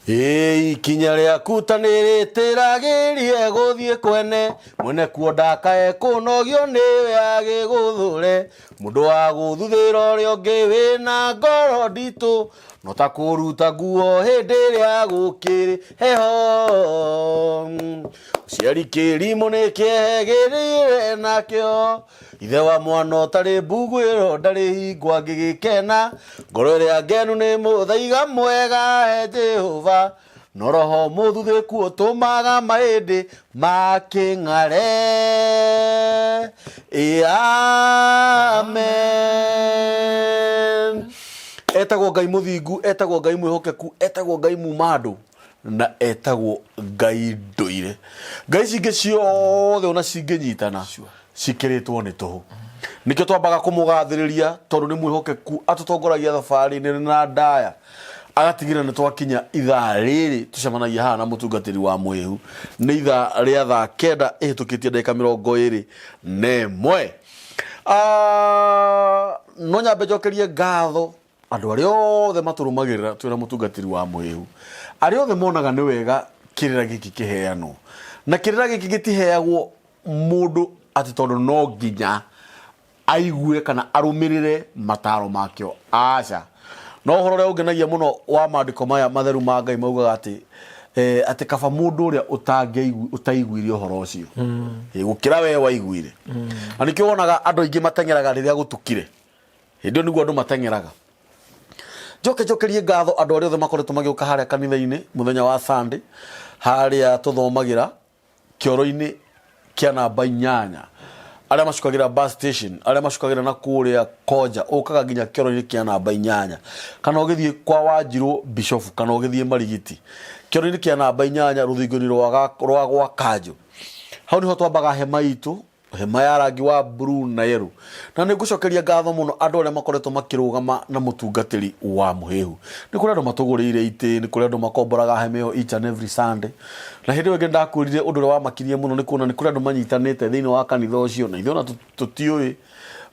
Ĩ ikinya rĩaku ta nĩrĩtĩragĩrie gũthiĩ kwene, mwene kuo ndakae kũnogio nĩwe agĩgũthũre. Mũndũ wa gũthuthĩra ũrĩa ũngĩ wĩna ngoro nditũ, no ta kũruta nguo hĩndĩ ĩrĩa gũkĩrĩ heho. Ũciari kĩrimũ nĩ kĩehe gĩthire nakĩo. Ithe wa mwana ũtarĩ mbuguĩro ndarĩ hingo angĩgĩkena. Ngoro ĩrĩa ngenu nĩ mũthaiga mwega he Jehova, no roho mũthuthĩku ũtũmaga mahĩndĩ makĩng'are. Ĩ amen. Etagwo Ngai mũthingu, etagwo Ngai mwĩhokeku, etagwo Ngai muma andũ. Na etagwo Ngai ndũire. Ngai ici ingĩ ciothe ona cingĩnyitana cikĩrĩtwo nĩ tũhũ. Nĩkĩo twambaga kũmũgathĩrĩria tondũ nĩ mwĩhokeku, atũtongoragia thabarĩ nene na ndaya, agatigĩrĩra nĩ twakinya ithaa rĩrĩ tũcemanagia haha na mũtungatĩri wa mũhĩhu. Nĩ ithaa rĩa thaa 9 ĩhĩtũkĩtie ndagĩka 21. Ah, no nyambe njokerie ngatho Andũ arĩa othe matũrũmagĩrĩra twĩ na mũtungatĩri wa mũhĩhu, arĩa othe monaga nĩ wega kĩrĩra gĩkĩ kĩheanwo, na kĩrĩra gĩkĩ gĩtiheagwo mũndũ atĩ tondũ no nginya aigue kana arũmĩrĩre mataro makĩo, aca. No ũhoro ũrĩa ũngenagia mũno wa maandĩko maya matheru ma Ngai maugaga atĩ eh, atĩ kaba mũndũ ũrĩa ũtangĩaigu- ũtaiguire ũhoro ũcio gũkĩra we waiguire. Na nĩkĩo wonaga andũ aingĩ mateng'eraga rĩrĩa gũtukire. Hĩndĩ ĩyo nĩguo andũ mateng'eraga. Njoke njokerie ngatho andũ arĩa othe makoretwo magĩũka harĩa kanitha-inĩ mũthenya wa Sunday, harĩa tũthomagĩra kĩoro-inĩ kĩa namba 8. Arĩa macukagĩra bus station, arĩa macukagĩra na kũrĩa Konja, ũkaga nginya kĩoro-inĩ kĩa namba 8. Kana ũgĩthiĩ kwa Wanjirũ Bishofu, kana ũgĩthiĩ Marigiti. Kĩoro-inĩ kĩa namba 8 rũthingo-inĩ rwa gwa Kanjũ. Hau nĩho twambaga hema itũ. Hema ya rangi wa blue na yellow. Na nĩ ngũcokeria ngatho mũno andũ arĩa makoretwo makĩrũgama na mũtungatĩri wa mũhĩhu. Nĩ kũrĩ andũ matũgũrĩire itĩ, nĩ kũrĩ andũ makomboraga hema ĩyo each and every Sunday. Na hĩndĩ ĩyo ĩngĩ ndakwĩrire ũndũ ũrĩa wamakirie mũno nĩ kuona nĩ kũrĩ andũ manyitanĩte thĩinĩ wa kanitha ũcio na ithuĩ ona tũtiũĩ.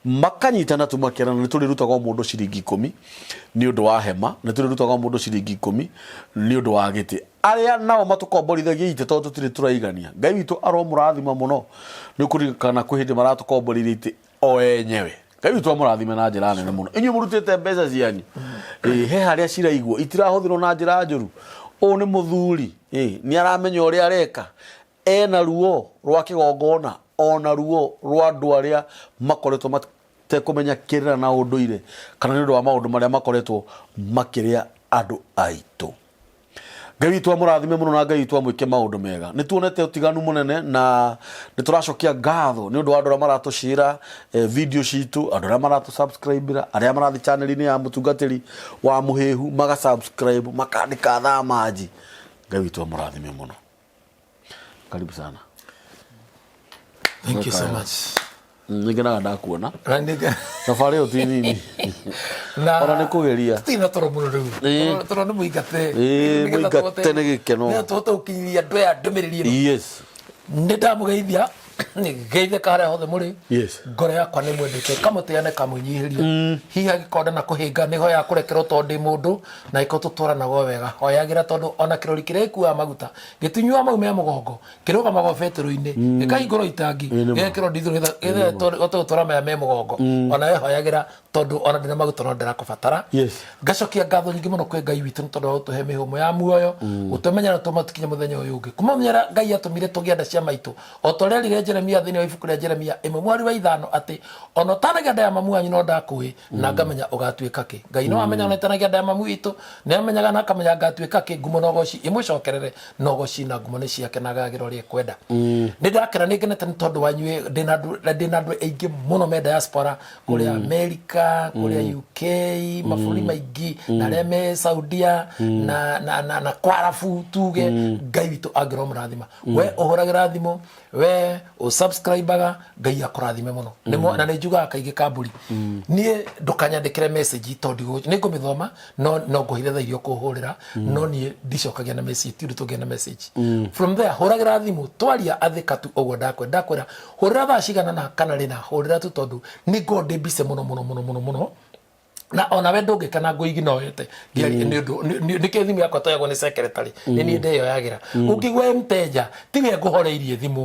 Makanyitana tu makerana nĩ tũrĩrutaga o mũndũ ciringi 10 nĩ ũndũ wa hema, nĩ tũrĩrutaga o mũndũ ciringi 10 nĩ ũndũ wa gĩtĩ. Arĩa nao matũkomborithagia itĩ tondũ tũtirĩ tũraigania, Ngai witũ aromũrathima mũno. Nĩ ũkũririkana kwĩ hĩndĩ maratũkomboreirie itĩ o enyewe. Ngai witũ amũrathime na njĩra nene mũno. Inyuĩ mũrutĩte mbeca cianyu, ĩ, he harĩa ciraigwo, itirahũthĩrwo na njĩra njũru. Ũyũ nĩ mũthuri, ĩ, nĩ aramenya ũrĩa areka. Ena ruo rwa kĩgongona, ona ruo rwa andũ arĩa makoretwo matekũmenya kĩrĩra na ũndũire, kana nĩ ũndũ wa maũndũ marĩa makoretwo makĩrĩa andũ aitũ. Ngai witũ amũrathime mũno na Ngai witũ amwĩke maũndũ mega. Nĩ tuonete ũtiganu mũnene na nĩ tũracokia ngatho nĩ ũndũ wa andũ arĩa maratũcĩra video citũ, andũ arĩa maratũ subscribe ra, arĩa marathiĩ channel-inĩ ya mũtungatĩri wa mũhĩhu maga subscribe, makandĩka thaa manji. Ngai witũ amũrathime mũno. Karibu sana. Thank you so much. Nĩngenaga ndakuona. Thabarĩ ĩyo ti nini. Na Ona nĩ kũgeria. Tũtirĩ na toro mũno rĩu. Toro nĩ mũingate. Ĩĩ, mũingate nĩ gĩkeno. Nĩgetha tũhote gũkinyĩria andũ aya ndũmĩrĩri ĩno. Yes. Nĩ ndamũgeithia geithĩka harĩa hothe mũrĩ. Yes. Ngoro yakwa nĩ mwendete kamũtĩa na kamwĩnyihĩria. Hihi angĩkorwo ndana kũhĩnga nĩ hoyaga kũrekerwo tondũ ndĩ mũndũ na angĩkorwo tũtwaranaga o wega hoyagĩra tondũ ona kĩrori kĩrĩa gĩkuaga maguta gĩtinyuaga mau me mũgongo kĩrũgamagwo betũrũ-inĩ gĩkahingũrwo itangi gĩgekĩrwo ndithũrũ getha ũhote gũtwara maya me mũgongo ona we hoyagĩra tondũ ona ndĩna maguta no ndĩrakũbatara. Ngacokia ngatho nyingĩ mũno kwĩ Ngai witũ nĩ tondũ wa gũtũhe mĩhũmũ ya muoyo, gũtũmenya na gũtũma tũkinye mũthenya ũyũ ũngĩ. Kuma mũthenya ũrĩa Ngai atũmire tũgĩe nda cia maitũ, o ta ũrĩa erire Jeremia thĩinĩ wa ibuku rĩa Jeremia 1:5 atĩ ona ũtanagĩa nda ya mamu wanyu no ndakũĩ na ngamenya ũgatuĩka kĩ. Ngai no amenya ona itanagĩa nda ya mamu witũ, nĩ amenyaga na akamenya ngatuĩka kĩ. Ngumo na ũgoci imũcokerere, na ũgoci na ngumo nĩ ciake na agagĩra ũrĩa ekwenda. Nĩ ndakena, nĩ ngenete nĩ tondũ wa inyuĩ, ndĩna andũ aingĩ mũno me diaspora kũrĩa America, kũrĩa UK, mabũrũri maingĩ, na arĩa me Saudia, na Kwarabu tuge, Ngai witũ angĩromũrathima. We ũhũragĩra thimũ, we ũsubscribaga, Ngai akũrathime mũno. Na nĩ njugaga kaingĩ kambũri, niĩ ndũkanyandĩkĩre message tondũ nĩ ngũmĩthoma, no no ngũhithe thaa iria ũkũhũrĩra, no niĩ ndicokagia na message, ti ũndũ tũngĩa na message. From there, hũragĩra thimũ, twaria athĩka tu ũguo ndakwĩra, hũrĩra thaa cigana na kana rĩna, hũrĩra tu tondũ nĩ ngoragwo ndĩ busy mũno mũno mũno mũno mũno. Na onawe ndũngĩkena ngũiginoete nĩ ũndũ nĩkĩo thimũ yakwa toyagwo nĩ secretary, nĩ niĩ ndeyoyagĩra. Ũngĩigua ĩ mteja, tiwe ngũhoreirie thimũ,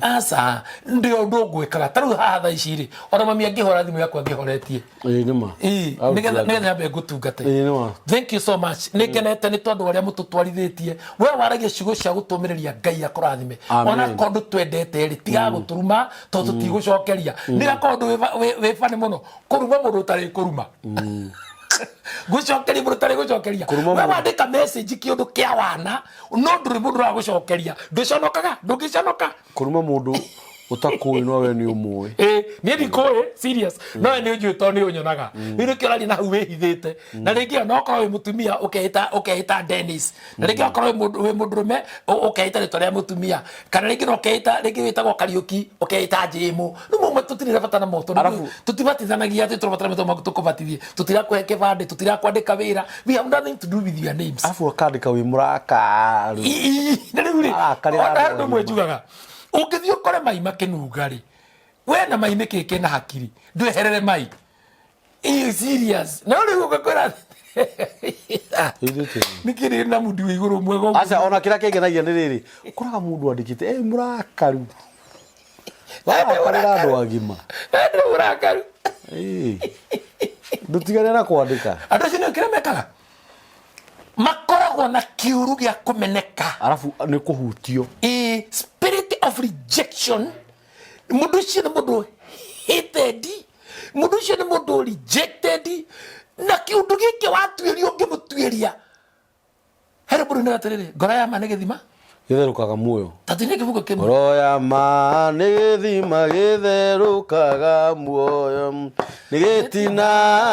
aca, ndĩ ũndũ ngwĩkaga. Ta rĩu haha thaa ici rĩ, ona mami angĩhora thimũ yakwa ngĩhoretie. Ĩĩ nĩ ma. Ĩĩ, nĩgetha nyambe ngũtungate. Ĩĩ nĩ ma. Thank you so much. Nĩ ngenete nĩ tondũ wa ũrĩa mũtũtwarithĩtie. We waragia ciugo cia gũtũmĩrĩria, Ngai akũrathime. Amen. Ona korwo ndũtwendete rĩ, tiga gũtũruma tondũ tũtigũcokeria. Nĩ gakorwo ndũ wĩ funny mũno kũruma mũndũ ũtarĩ kũruma, gũcokeria mũndũ ũtarĩ gũcokeria. Kũruma We mũndũ. wandĩka message kĩũndũ kĩa wana, no ndũrĩ mũndũ ũragũcokeria, ndũconokaga? Ndũngĩconoka. Kũruma mũndũ ũtakũĩ no we nĩ ũmũĩ. Ĩ, niĩ ndikũĩ serious, no we nĩ ũnjũĩ tondũ nĩ ũnyonaga. Rĩu nĩkĩo ũraria na hau wĩhithĩte. Na rĩngĩ ona okorwo wĩ mũtumia ũkehĩta Dennis, na rĩngĩ okorwo wĩ mũndũrũme ũkehĩta rĩtwa rĩa mũtumia, kana rĩngĩ no ũkehĩta, rĩngĩ wĩtagwo Kariũki ũkehĩta Njĩmũ. Rĩu mau tũtirĩ na bata namo tondũ tũtibatithanagia atĩ tũrabatara mĩtũma tũkũbatithie, tũtirakũhe kĩbandĩ, tũtirakwandĩka wĩra. We have nothing to do with your names. Arabu akandĩka wĩ mũrakaru. Ii, na rĩu rĩ, Arakarĩra ona andũ ũndũ ũmwe agima. njugaga, ũngĩthiĩ ũkore mai makĩnunga rĩ, we na mai nĩkĩ kĩna hakiri ndweherere mai? Ii, serious, no rĩu ũgakwĩra Ithuĩ nĩkĩ rĩ na mundi wĩ igũrũ mwega ũguo? Aca, ona kĩrĩa kĩngenagia nĩ rĩrĩ, ũkoraga mũndũ andĩkĩte ĩ mũrakaru, arakarĩra andũ agima. Ndĩ mũrakaru. Ĩĩ. Ndũtigane na kwandĩka. Andũ acio nĩ kĩrĩa mekaga, makoragwo na kiuru gĩa kũmeneka. Arabu nĩ kũhutio. Ĩ, spirit of rejection. Mũndũ ũcio nĩ mũndũ hated, mũndũ ũcio nĩ mũndũ rejected, na kĩũndũ gĩkĩ watuĩria ũngĩmũtuĩria harĩ mũndũ nĩ atĩrĩrĩ, ngoro ya ma nĩ gĩthima gĩtherũkaga muoyo. Tatinia kĩbungo kĩmwe. Ngoro ya ma nĩ gĩthima gĩtherũkaga muoyo, nĩ gĩtina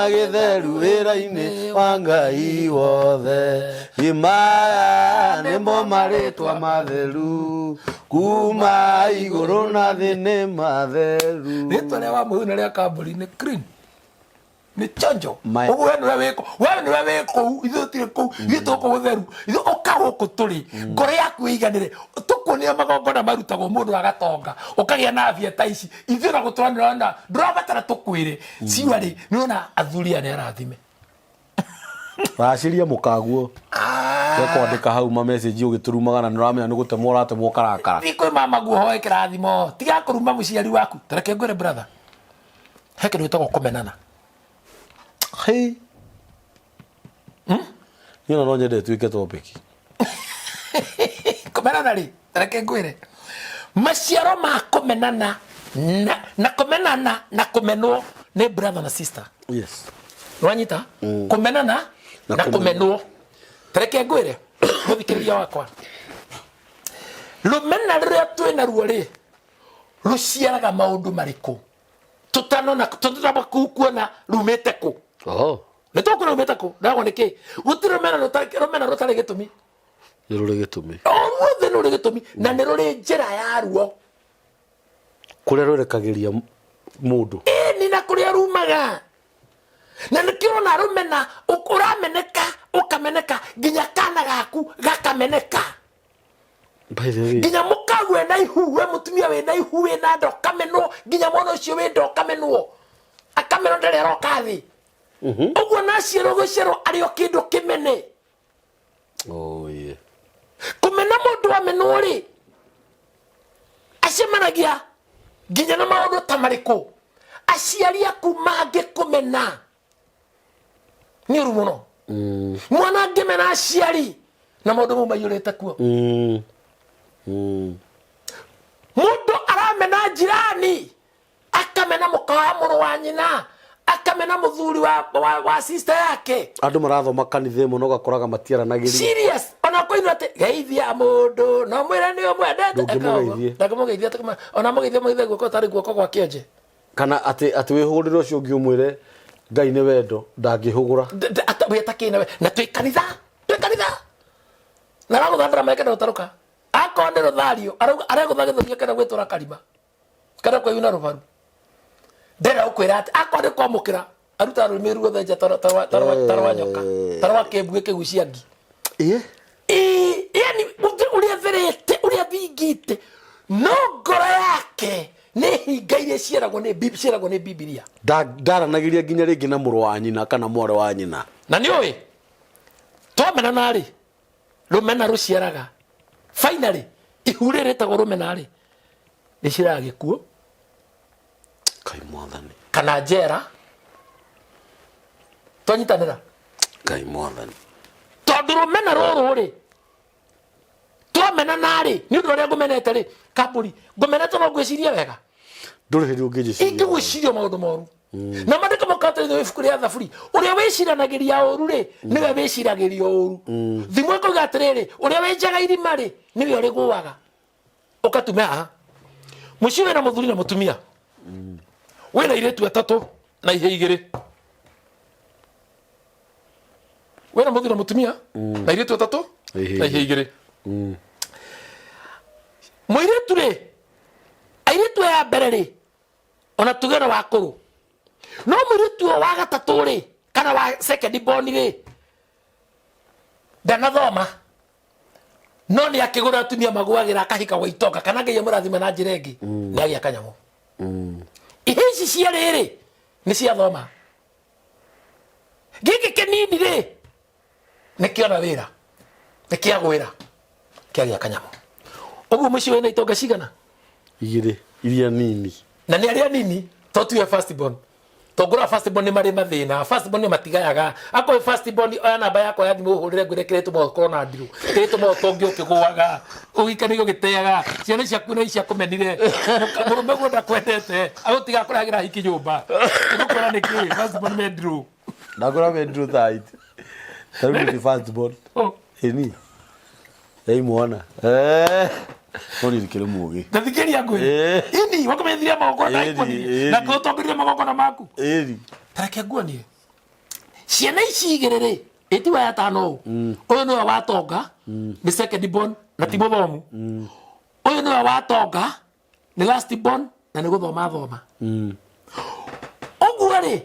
gĩtheru wĩra-inĩ wa Ngai wothe. Maya nĩmo marĩtwa matheru kuma igũrũ na thĩ nĩ matheru. Rĩtwa rĩa wa mũhu na rĩa kambũri nĩ clean, nĩ chonjo. Ũguo we nĩwe wĩ we nĩwe wĩ kũu, ithuĩ tũtirĩ kũu, ithuĩ tũkũ gũtheru, ithuĩ ũka gũkũ tũrĩ ngoro yaku ĩiganĩre, tũkuonia magongona marutagwo mũndũ agatonga, ũkagĩa na afya ta ici. Ithuĩ na gũtũra nĩũrona ndũrabatara tũkwĩre ciua rĩ, nĩũrona athuri aya nĩ arathime. Racĩria mũkaguo kwandĩka hau ma message ũgĩtũrumaga na nĩũramenya nĩ gũtemwo ũratemwo ũkarakara. Thiĩ kwĩ mama guo hoe kĩrathimo, tiga kũruma mũciari waku. Tareke ngwĩre, brother, he kĩndũ gĩtagwo kũmenana. Hey. Niĩ ona no nyende ĩtuĩke topic. Kũmenana rĩ, reke ngwĩre maciaro ma kũmenana na kũmenana na kũmenwo nĩ brother na sister. Nĩwanyita? Kũmenana na na kũmenwo. Kũmenwo, tareke ngwĩre mũthikĩrĩria wakwa, rũmena rũrĩa twĩ naruo rĩ, rũciaraga maũndũ marĩkũ tũtanona tũtanamba kuona rumĩte kũ? Oh, nĩ tũkuona rumĩte kũ ndagwo nĩ kĩ? Gũtirĩ rũmena rũtarĩ gĩtũmi. Nĩ rũrĩ gĩtũmi. O ruothe nĩ rũrĩ gĩtũmi na nĩ rũrĩ njĩra yaruo. Kũrĩa rwerekagĩria mũndũ. Ĩni, na kũrĩa rumaga, na nĩkĩo ũrona rũmena ũrameneka, ũkameneka nginya kana gaku gakameneka. By the way, nginya mũkau wĩna ihu, we mũtumia wĩna ihu, wĩna nda, ũkamenwo, nginya mwana ũcio wĩ nda ũkamenwo, akamenwo ndarĩ aroka thĩ ũguo, na aciarwo gũciarwo arĩ o kĩndũ kĩmene. Oh, yeah. Kũmena, mũndũ amenwo rĩ, acemanagia nginya na maũndũ ta marĩkũ? Aciari aku mangĩkũmena nĩ ũru mũno. Mwana angĩmena aciari na maũndũ mau maiyũrĩte kuo. Mũndũ aramena jirani, akamena mũka wa mũrũ wa nyina, akamena mũthuri wa sister yake. Andũ marathoma kanitha ĩmwe no gakoraga matiaranagĩria. Serious, ona kũinwo atĩ geithia mũndũ no mwĩre nĩ ũmwendete. Ndũngĩmũgeithie. Ndangĩmũgeithia, ona mũgeithie, mũgeithie guoko tarĩ guoko gwa kĩonje. Kana atĩ wĩhũgũrĩre ũcio ũngĩ ũmwĩre Ngai nĩ wendo, ndangĩhũgũra. We atakĩ nawe na twĩ kanitha na aragũthambĩra maĩ kenda gũtarũka, akorwo nĩ rũthario aregũtha gĩthũri akenda gwĩtwara karima kana kwĩyuna rũbaru, ndĩrenda gũkwĩra atĩ akorwo nĩ kwamũkĩra aruta rũrĩmĩ ruothe nja ta rwa nyoka, ta rwa kĩmbuĩ kĩgucia ngi. Ĩĩ. Ĩĩ, yani ũrĩa therete, ũrĩa thingite, no ngoro yake nĩ Hinga iria ciaragwo nĩ ciaragwo nĩ Bibilia. Ndaranagĩria nginya rĩngĩ na mũrũ wa nyina kana mwarĩ wa nyina. Na nĩ ũĩ twamenana rĩ, rũmena rũciaraga finally ihu rĩrĩ rĩtagwo rũmena rĩ, rĩciaraga gĩkuũ. Ngai mwathani. Kana njera. Twanyitanĩra. Ngai mwathani. Tondũ rũmena rũrũ rĩ, twamenana rĩ, nĩ ũndũ ũrĩa ngũmenete rĩ, kambũri ngũmenete no ngwĩcirie wega. Ndũrĩ hĩndĩ ũngĩnjĩciria. Ingĩgwĩciria maũndũ moru. Na maandĩko makatĩrĩrio thĩinĩ wa ibuku rĩa Thaburi, ũrĩa wĩciranagĩria ũru rĩ, nĩwe wĩciragĩria ũru. Thimo ĩkoiga atĩrĩrĩ, ũrĩa wenjaga irima rĩ, nĩwe ũrĩgũaga. Ũkatume haha. Mũciĩ wĩna mũthuri na mũtumia. Wĩna airĩtu atatũ na ihĩĩ igĩrĩ. Wĩna mũthuri na mũtumia na airĩtu atatũ na ihĩĩ igĩrĩ. Mũirĩtu rĩ, airĩtu aya a mbere rĩ, ona tuge nĩ wakũrũ, no mũirĩtu ũyũ wa gatatũ rĩ, kana wa second born rĩ, ndanathoma, no nĩ akĩgũra atumia magũagĩra akahika gwa itonga, kana Ngai amũrathima na njĩra ĩngĩ, nĩ agĩa kanyamũ. Ihĩĩ ici cierĩ rĩ, nĩ ciathoma. Gĩkĩ kĩnini rĩ, nĩ kĩona wĩra, nĩ kĩagwĩra, kĩagĩa kanyamũ. Ũguo mũciĩ wĩna itonga cigana? Igĩrĩ, iria nini. Na nĩ arĩa nini, to tiwe first born. Tongora first born nĩ marĩ mathĩna, first born nĩ matigayaga. Akorwo first born oya namba yakwa ya thimũ ũhũrĩre ngwĩre kĩrĩa gĩtũmaga ũkorwo na ndirũ, kĩrĩa gĩtũmaga ũtonge ũkĩgũaga, ũhikanĩire ũgĩteaga, ciana ciaku nĩ ciakũmenire, mũrũme guo ndakwendete, agũtiga akũrehagĩra hiki nyũmba. Ngũkwĩra nĩkĩ, first born me ndirũ. Ndakũra me ndirũ thaa iti. Ta rĩu nĩ first born. Oh. Ĩni. Ei mwana. Eh. No niĩ ndikĩrĩ mũgĩ. Ndathikĩria ngwĩre. Eh. Ini wakũmenyithirie magongona Ĩni, ikũnirie. Na ĩni. kũtongoririe magongona maku. Ĩni. Tareke nguonie. Ciana ici igĩrĩ rĩ, ĩtiwa ya tano ũũ. Ũyũ nĩwe watonga, nĩ second born na ti mũthomu. Ũyũ nĩwe watonga, nĩ last born na nĩ gũthoma thoma. Ũguo rĩ,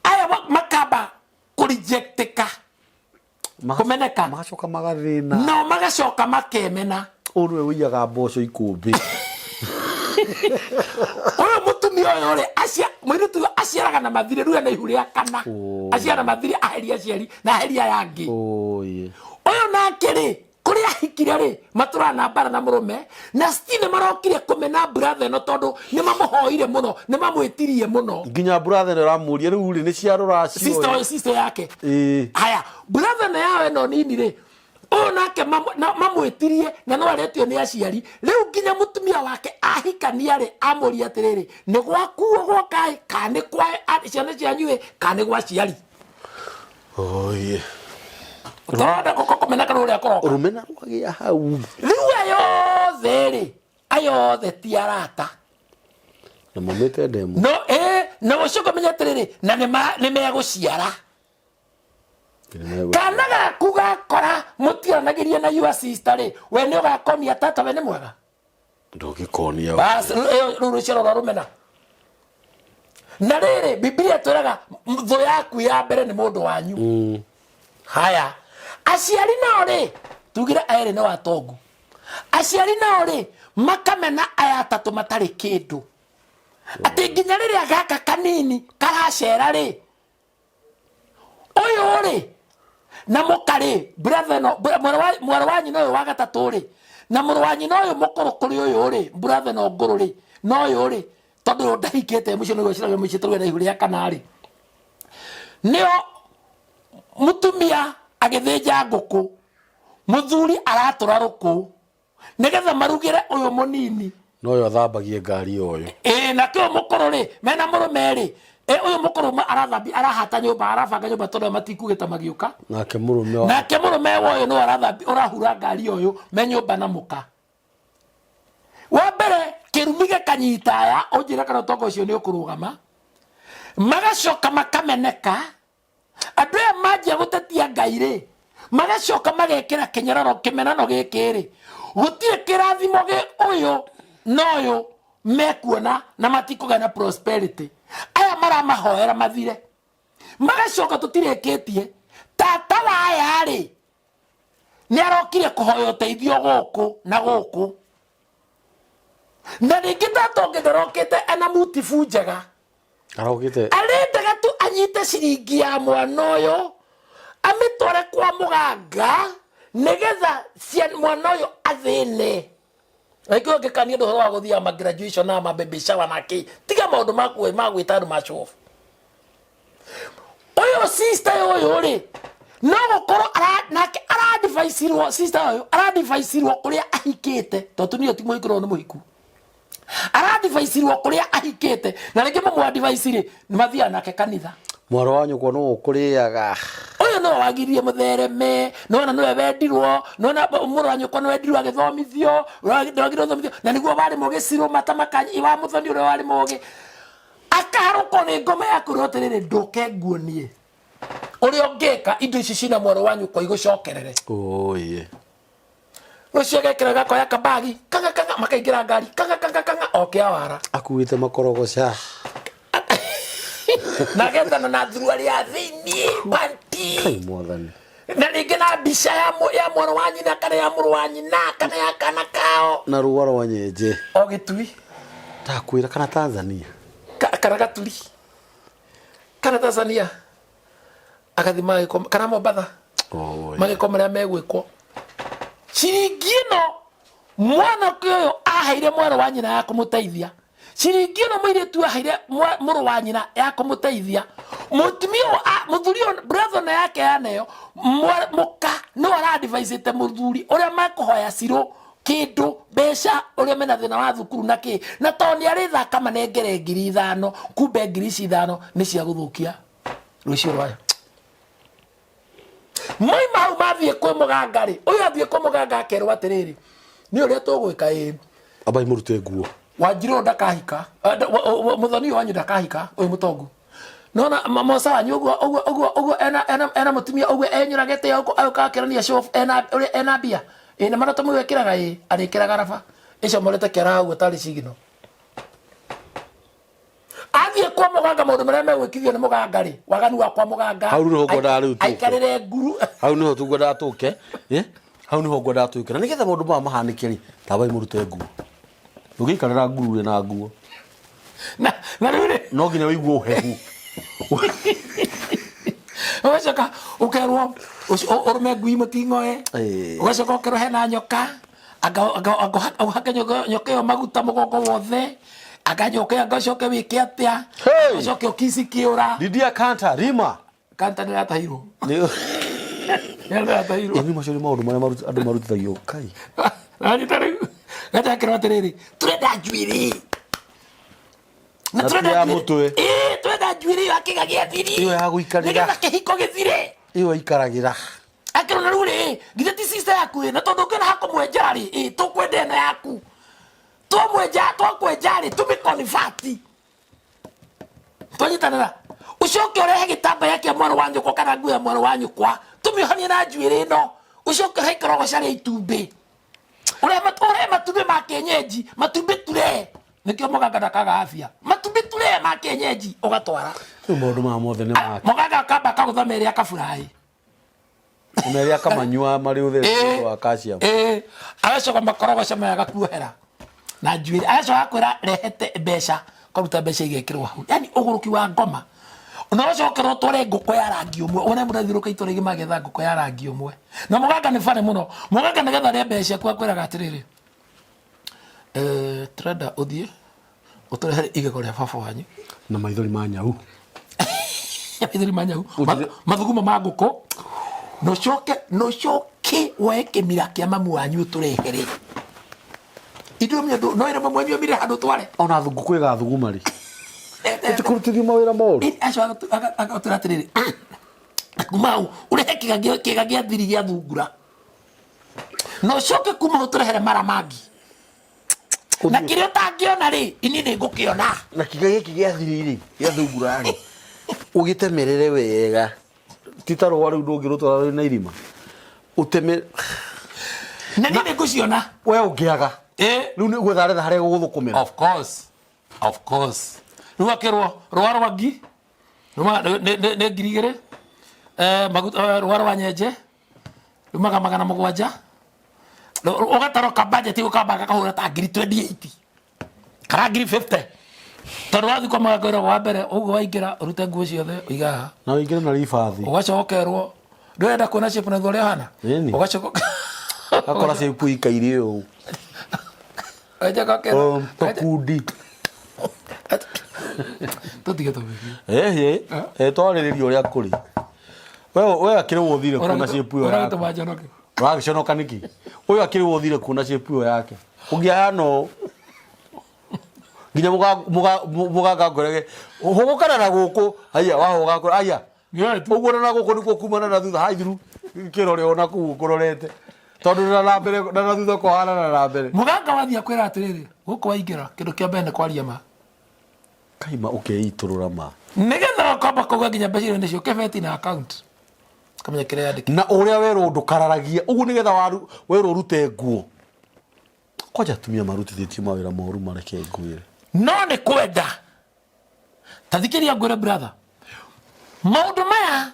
aya makamba kũrejectĩka. Kũmeneka. Magacoka magathĩna. Nao magacoka makemena. Ũyũ nĩwe ũiyaga mboco ikũmbĩ. Ũyũ mũtumia ũyũ rĩ, mũirĩtu ũyũ aciaraga na mathirĩ, rĩu ena ihu rĩa kana. Aciaraga na mathirĩ, aheria aciari na aheria aya angĩ. Ũyũ nake rĩ, kũrĩa ahikire rĩ, matũraga na mbara na mũrũme, na still nĩ marokire kũmena brother ĩno tondũ nĩ mamũhoire mũno, nĩ mamwĩtirie mũno. Nginya brother ĩno ĩramũria rĩu rĩ, nĩ cia rũracio Sister ĩ. sister yake. Ĩĩ. Haya, brother ĩno yao ĩno nini rĩ, ũyũ nake mamwĩtirie na no aretio nĩ aciari. Rĩu nginya mũtumia wake ahikania rĩ, amũria atĩrĩrĩ, nĩ gwakuo gwoka ĩ, kana nĩ kwa ciana cianyu ĩ, kana nĩ gwa aciari. Oye. Tũrona gũkũ kũmena kana ũrĩa kũroka. Rũmena rwagĩa hau. Rĩu aya othe rĩ, aya othe ti arata. Na maumĩte ndemu. No, na ũcio ngũmenya atĩrĩrĩ, na nĩ megũciara. Kana gaku gakora mũtiaranagĩria na your sister rĩ, we nĩ ũgakonia tata we nĩ mwega. Ndũngĩkonia. Bas, rĩu rũciaro rwa rũmena. Na rĩrĩ, Biblia ĩtwĩraga thũ yaku ya mbere nĩ mũndũ wanyu. Haya, aciari nao rĩ, tugire erĩ nĩ watongu. Aciari nao rĩ, makamena aya atatũ matarĩ kĩndũ. Atĩ nginya rĩrĩa gaka kanini karacera rĩ, ũyũ rĩ, na mũka rĩ, brother ĩno, mwarĩ wa nyina ũyũ wa gatatũ rĩ, na mũrũ wa nyina ũyũ mũkũrũ kũrĩ ũyũ rĩ, brother ĩno ngũrũ rĩ, na ũyũ rĩ, tondũ ũyũ ndahikĩte mũciĩ nĩguo aciragio mũciĩ tondũ ena ihu rĩa kana rĩ, nĩo mũtumia agĩthĩnja ngũkũ, mũthuri aratũra rũkũ nĩgetha marugĩre ũyũ mũnini. Na ũyũ athambagie ngari ũyũ. Ĩĩ, nake ũyũ mũkũrũ rĩ, mena mũrũme rĩ, ũyũ mũkũrũ arathambia, arahata nyũmba, arabanga nyũmba tondũ matikugĩta magiũka. Nake mũrũme wa Nake mũrũme wa ũyũ nĩwe arathambia, ũrahura ngari ũyũ me nyũmba na mũka. Wa mbere kĩrumi gĩkanyita aya, ũnjĩre kana ũtonga ũcio nĩ ũkũrũgama. Magacoka makameneka. Andũ aya manjia gũtetia Ngai rĩ, magacoka magekĩra kĩnyararo kĩmenano gĩkĩ rĩ, gũtirĩ kĩrathimo gĩ ũyũ na ũyũ mekuona na matikũgĩa na prosperity. Aya maramahoera mathire. Magacoka tũtirĩkĩtie. Tata wa aya rĩ, nĩ arokire kũhoya ũteithio gũkũ na gũkũ. Na rĩngĩ tata ũngĩ ndarokĩte ena mutibu njega. Arokĩte. Arendaga tu anyite ciringi ya mwana ũyũ amĩtware kwa mũganga nĩgetha mwana ũyũ athĩne. Aikio ngĩkania ũhoro wa gũthiaga ma graduation na ma baby shower na kĩ, tiga maũndũ ma gwĩta andũ ma show off. Ũyũ sister ũyũ rĩ, no gũkorwo nake aradviceirwo, sister ũyũ aradviceirwo kũrĩa ahikĩte, tondũ tumia ti mũhiku no nĩ mũhiku. Aradviceirwo kũrĩa ahikĩte, na rĩngĩ mũmũ-advise rĩ, nĩ mathiaga nake kanitha. Mwarĩ wa nyũkwa nũ ũkũrĩaga. Ũyũ nĩwe wagiririe mũthereme, nĩwona nĩwe wendirwo, nĩwona mũrũ wa nyũkwa nĩwe wendirwo agĩthomithio, wagiririo gũthomithio, na nĩguo warĩ mũgĩ cirũ mata makanyi wa mũthoni ũrĩa warĩ mũgĩ. Akaharũkwo nĩ ngoma ya kwĩrwo atĩrĩrĩ, ndũke nguonie ũrĩa ũngĩka indo ici cina mwarĩ wa nyũkwa igũcokerere. Oye. Ũcio agekĩra gakoya kabagi kanga kanga, makaingĩra ngari kanga kanga kanga, oke awara. Akuĩte makorogoca. Na agethana na thuruarĩ ya thĩiniĩ panti. Kai mwathani. Na rĩngĩ na mbica ya mwarĩ wa nyina kana ya mũrũ wa nyina kana ya kana kao. Na rũa rwa nyenje. O gĩtui. Ndakwĩra kana Tanzania. Kana Gaturi. Kana Tanzania. Agathiĩ magĩkwo kana Mombatha. Oh, magĩkwo marĩa megwĩkwo. Ciringi ĩno mwanake ũyũ aheire mwarĩ wa nyina ya kũmũteithia. Ciringi ĩno mũirĩtu aheire mũrũ wa nyina ya kũmũteithia. Mũtumia ũyũ mũthuri ũyũ brother na yake yaneo, mũka nĩwe aradviceĩte mũthuri ũrĩa mekũhoya cirũ kĩndũ mbeca ũrĩa mena thĩna wa thukuru na kĩ, na tondũ nĩ arĩ thaka manengere 5,000, kumbe ngiri ici ithano nĩ cia gũthũkia rũciũ rwayo. Moima hau mathiĩ kwĩ mũganga rĩ, ũyũ athiĩ kwĩ mũganga akerwo atĩrĩrĩ, nĩ ũrĩa tũgwĩka ĩ. Ambai mũrute nguo. Wanjirũ ndakahika, mũthoni ũyũ wanyu ndakahika, ũyũ mũtongu. Nona moca wanyu ũguo, ũguo, ũguo, ũguo, ena, ena, ena mũtumia ũguo enyũragĩte ũguo, agũka akĩonania show off, ena, ũrĩa ena mbia. Ĩ, na maroto mau ekĩraga ĩ, arĩkĩraga raba. Ĩcomorete kĩara ũguo tarĩ cigino. Athiĩ kwa mũganga maũndũ marĩa megwĩkithio nĩ mũganga rĩ, waganu wa kwa mũganga. Hau nĩho ngwendaga rĩu tũke. Aikarĩre nguru. Hau nĩho tũngwendaga tũke. Hau nĩho ngwendaga tũke. Na nĩgetha maũndũ maya mahanĩke rĩ, tambai mũrute nguo. Ndũngĩikarĩra nguru wĩna nguo. Na rĩu rĩ, no nginya ũigue ũhehu. Ũgacoka ũkerwo ũrũme ngui mũting'oe. Ũgacoka ũkerwo hena nyoka. Anga ũhake nyoka ĩyo maguta mũgongo wothe. Anga nyoka ĩyo, anga ũcoke wĩke atĩa? Hey! Ũcoke ũkici kĩũra. Didia Kanta, Rima. Kanta nĩ yatahirwo. Nĩ- Nĩ yatahirwo. Ĩni macio nĩ maũndũ marĩa andũ marutithagio Kai. Nanyita rĩu. Gatakĩrwo atĩrĩrĩ, tũrenda njuĩrĩ. Na Na tũrenda ti ya njuĩrĩ. mũtwe. Ĩĩ, tũrenda njuĩrĩ ĩyo ya kĩga gĩa thiri. Ĩyo ya gũikarĩra. Nĩgetha kĩhiko gĩthire. Ĩyo ĩikaragĩra. Akĩrwo na rĩu rĩ, githĩ ti sister yaku ĩ, na tondũ ũngĩona hakũmwenja rĩ, ĩ, tũkwenda ĩno yaku. Twamwenja, twakwenja rĩ, tũmĩkonivati. Twanyitanĩra. Ũcoke ũrehe gĩtambaya kĩa mwarĩ wa nyũkwa kana nguo ya mwarĩ wa nyũkwa, tũmĩohanie na njuĩrĩ ĩno. Ũcoke ũrehe ikorogoca rĩa itumbĩ. Ũrehe matumbĩ ma kienyeji, matumbĩ ture. Nĩkĩo mũganga ndakaga afya. Matumbĩ ture ma kienyeji ũgatwara. Rĩu maũndũ maya mothe nĩ make. Mũganga akamba akagũtha merĩ akaburaĩ. Merĩ akamanyua marĩ ũtheri wa calcium. Agacoka makorogoca maya agakuohera na njuĩrĩ. Agacoka agakwĩra rehete mbeca, ũkaruta mbeca igekĩrwo hau. Yaani ũgũrũki wa ngoma. Na ũgacokerwo ũtware ngũkũ ya rangi ũmwe. Wone mũrathiũrũrũka itũra igima agĩetha ngũkũ ya rangi ũmwe. Na mũganga nĩ barĩ mũno. Mũganga nĩgetha arĩe mbeca ciaku akwĩraga atĩrĩrĩ, tũrenda ũthiĩ ũtũrehere igego rĩa baba wanyu. Na maithori ma nyau. Maithori ma nyau. Ũtire- Mathugumo ma ngũkũ. Na ũcoke woe kĩmira kĩa mamu wanyu ũtũrehere. Ithuĩ mwe andũ, no ĩrĩ mamu wanyu amire handũ tware. Ona ngũkũ ĩgathuguma rĩ. Ĩtikũrutithio mawĩra moru. Ĩ, acio agatwĩra atĩrĩrĩ, kuma hau ũrehe kĩga gĩa thiri gĩa thungura. Na ũcoke kuma hau ũtũrehere mara mangi. Na kĩrĩa ũtangĩona rĩ, ini nĩ ngũkĩona. Na kĩga gĩkĩ gĩa thiri rĩ, gĩa thungura rĩ, ũgĩtemerere wega. Ti ta rũa rĩu ndũngĩrũtwara rwĩna irima. Ũteme. Na niĩ nĩ ngũciona. We ũngĩaga. Rĩu nĩ gwetha aretha harĩa gũgũthũkũmĩra. Of course. Of course. Rĩu akĩrwo rũa rwa ngi, rũa nĩ ngiri igĩrĩ. Maguta, rũa rwa nyenje, rumaga magana mũgwanja. Ũgatarwo ka budget ũkamba gakahũra ta ngiri 28. Kana ngiri 50. Tondũ wathiĩ kwa mũganga wĩra wa mbere ũguo waingĩra ũrute nguo ciothe ũige haha. Na ũingĩre na ribathi. Ũgacokerwo ndũrenda kuona shape na thutha ũrĩa ũhana. Ĩni. Ũgacoka Akora shape ikaire ũũ. Ũgacoka ũkerwo- Tũkundi. Tũtige tũgĩthiĩ. Ĩhĩ, twarĩrĩria ũrĩa kũrĩ. We we akĩrĩ wothire kuona shape ĩyo yaku. Ũragĩtũma njonoke. Ũragĩconoka nĩkĩ? Ũyũ akĩrĩ wothire kuona shape ĩyo yake. Ũngĩahana ũũ. Nginya mũganga ngorege hũgũkana na gũkũ haiya wahũga ngore haiya ũguo na gũkũ nĩkuo kumana na thutha hai thiru kĩrore ona kũu ũkũrorete tondũ na na mbere na na thutha kũhana na na mbere. Mũganga wathiĩ akwĩra atĩrĩrĩ, gũkũ waingĩra kĩndũ kĩa mbere nĩ kwaria ma. Kaima ũkeitũrũra ma. Nĩgetha ũkamba kũgĩa nginya mbeca iria nĩcio kĩbeti na account. Kamenya kĩrĩa yandĩkĩtwo. Na ũrĩa werwo ndũkararagie ũguo nĩgetha werwo ũrute nguo. Kwanja atumia marutithĩtio mawĩra moru mareke ngwĩre. No nĩ kwenda. Ta thikĩrĩria ngwĩre brother. Maũndũ maya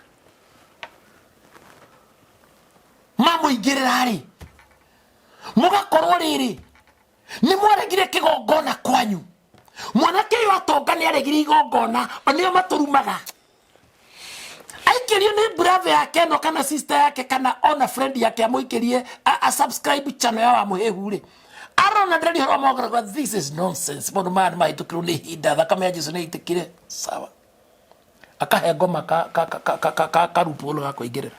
mamũingĩrĩra rĩ, mũgakorwo rĩrĩ nĩ mwaregire kĩgongona kwanyu. Mwanake ũyũ atonga nĩ aregire igongona, o nĩo matũrumaga. Aikĩrio nĩ brother yake ĩno kana sister yake kana ona friend yake amũikĩrie a subscribe channel ya Wamũhĩhu rĩ, arona ndĩrari ũhoro wa maũndũ, this is nonsense. Maũndũ maya nĩ mahĩtũkĩrwo nĩ ihinda, thakame ya Jesu nĩ ĩitĩkire. Sawa. Akahe ngoma ka loophole ga kũingĩrĩra.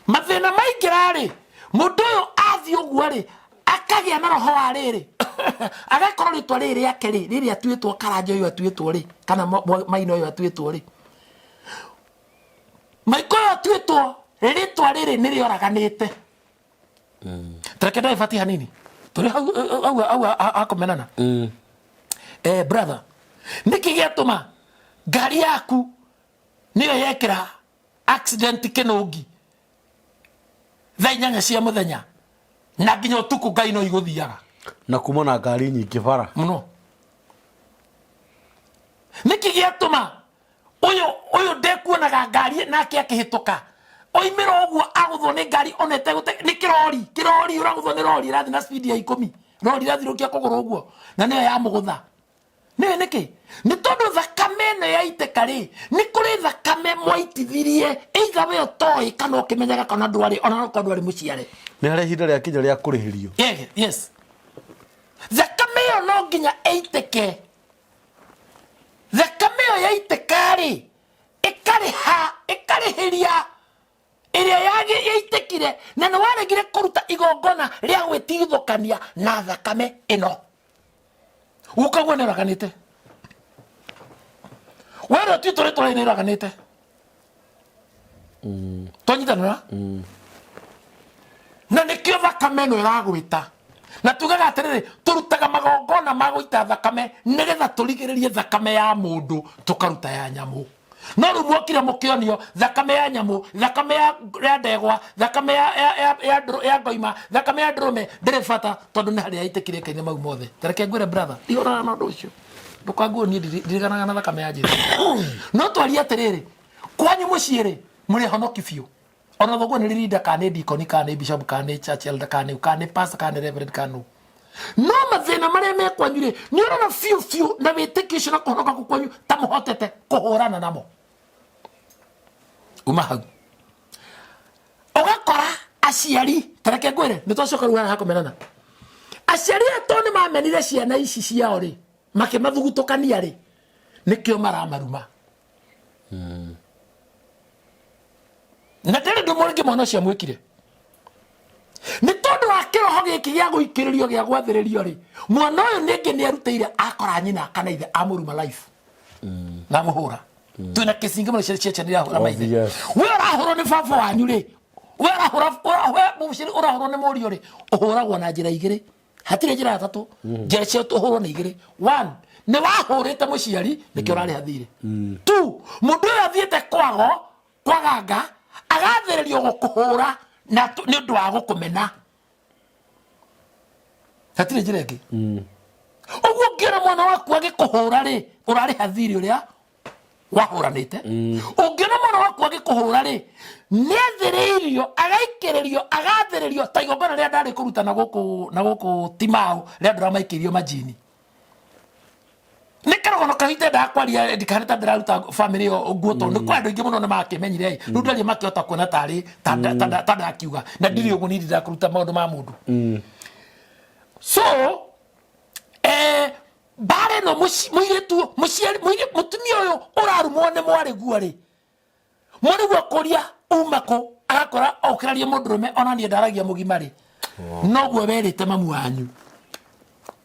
Mathĩna maingĩra rĩ, mũndũ ũyũ athiĩ ũguo rĩ, akagĩa na roho wa rĩrĩ, agakorwo rĩtwa rĩrĩ rĩake rĩ, rĩrĩ atuĩtwo Karanja ũyũ atuĩtwo rĩ, kana Maina ũyũ atuĩtwo rĩ, Maiko ũyũ atuĩtwo rĩtwa rĩrĩ nĩ rĩoraganĩte. Tareke ndagĩbati hanini, tũrĩ hau hau hau hakũmenana. Brother, nĩkĩ gĩatũma ngari yaku nĩyo yekĩra accident kĩnũngi thaa 8 cia mũthenya na nginya ũtukũ ngai no igũthiaga na kuma na ngari nyingĩ bara mũno. Nĩkĩ gĩatũma ũyũ ndekuonaga ngari nake akĩhĩtũka oimĩra ũguo agũthwo nĩ ngari ona ĩtegũte nĩ kĩrori kĩrori ũragũthwo nĩ rori ĩrathiĩ na speed ya 10 rori ĩrathirũkia kũgũrũ ũguo na nĩyo yamũgũtha. Nĩwe nĩkĩ? Nĩ tondũ thakame ĩno yaitĩka rĩ, nĩ kũrĩ thakame mwaitithirie, either we ũtoĩ kana ũkĩmenyaga kana ndwarĩ, ona no korwo ndwarĩ mũciare. Nĩ harĩ ihinda rĩakinya rĩa kũrĩhĩrio. Yeah, yes. Thakame ĩyo no nginya ĩitĩke. Thakame ĩyo yaitĩka rĩ, ĩkarĩha, ĩkarĩhĩria ĩrĩa yaitĩkire, na nĩ waregire kũruta igongona rĩa gwĩtigithũkania na thakame ĩno. Ũkaguo nĩ ũraganĩte. Werwo ti tũrĩ tũrĩ nĩ ũraganĩte. Twanyitanĩra? Na nĩkĩo thakame ĩno ĩragwĩta. Na tugaga atĩrĩrĩ, tũrutaga magongona ma gũita thakame nĩgetha tũrigĩrĩrie thakame ya mũndũ tũkaruta ya nyamũ. No rĩu mwokire mũkĩonio thakame ya nyamũ, thakame ya ndegwa, thakame ya ngoima, thakame ya ndũrũme ndĩrĩ bata tondũ nĩ harĩa yaitĩkire ĩkaine mau mothe. Ta reke ngwĩre brother, ndihũranaga na ũndũ ũcio. Ndũkangue niĩ ndiriganaga na thakame ya Jesu. No twarie atĩrĩrĩ, kwanyu mũciĩ rĩ, mũrĩ ahonoki biũ. Ona thoguo nĩ leader kana nĩ deacon kana nĩ bishop kana nĩ church elder kana nĩ kana nĩ pastor kana nĩ reverend kana nũ. No mathĩna marĩa me kwanyu rĩ, nĩ ũrona biũ biũ na wĩtĩkio ũcio na kũhonoka kũu kwanyu ta mũhotete kũhũrana namo. Uma hau. Ũgakora aciari, ta reke ngwĩre, nĩ twacoka rĩu haha kũmenana. Aciari aya tondũ nĩ mamenire ciana ici ciao rĩ, makĩmathugutũkania rĩ, nĩkĩo maramaruma. Na ndĩrĩ ndũ mũrĩngĩ mwana ũcio amwĩkire. Nĩ tondũ wa kĩroho gĩkĩ gĩa gũikĩrĩrio gĩa gwathĩrĩrio rĩ, mwana ũyũ nĩngĩ nĩ arutĩire akora nyina kana ithe amũruma life. Na amũhũra. Twĩna kĩcingi mũno cia ciana irahũra maithe. Obvious. We ũrahũrwo nĩ baba wanyu rĩ, we ũrahũra, we mũciari ũrahũrwo nĩ mũriũ rĩ, ũhũragwo na njĩra igĩrĩ. Hatirĩ njĩra ya tatũ. Njĩra cia ũhũrwo nĩ igĩrĩ. One, nĩ wahũrĩte mũciari nĩkĩo ũrarĩha thirĩ. Two, mũndũ ũyũ athiĩte kwago, kwaganga, agathĩrĩrio gũkũhũra na nĩ ũndũ wa gũkũmena. Hatirĩ njĩra ĩngĩ. Ũguo ũngĩona mwana waku agĩkũhũra rĩ, ũrarĩha thirĩ ũrĩa wahũranĩte. Ũngĩona mwana waku agĩkũhũra rĩ, nĩ athĩrĩirio, agaikĩrĩrio, agathĩrĩrio ta igongona rĩrĩa ndarĩ kũruta na gũkũ, na gũkũ Timau, rĩa andũ arĩa maikĩirio majini. Ngoragwo na kahinda ndendaga kwaria ndikahane ta ndĩraruta bamĩrĩ ĩyo nguo, tondũ nĩ kwa andũ aingĩ mũno nĩ makĩmenyire rĩu ndaria makĩhota kuona tarĩ ta ndakiuga na ndirĩ ũguo, niĩ ndindaga kũruta maũndũ ma mũndũ. So mbara ĩno, mũirĩtu, mũciari, mũtumia ũyũ ũrarumwo nĩ mwarĩguo rĩ, mwarĩguo kũria uma kũ, agakora okĩraria mũndũrũme ona niĩ ndaragia mũgima rĩ, noguo werĩte mamu wanyu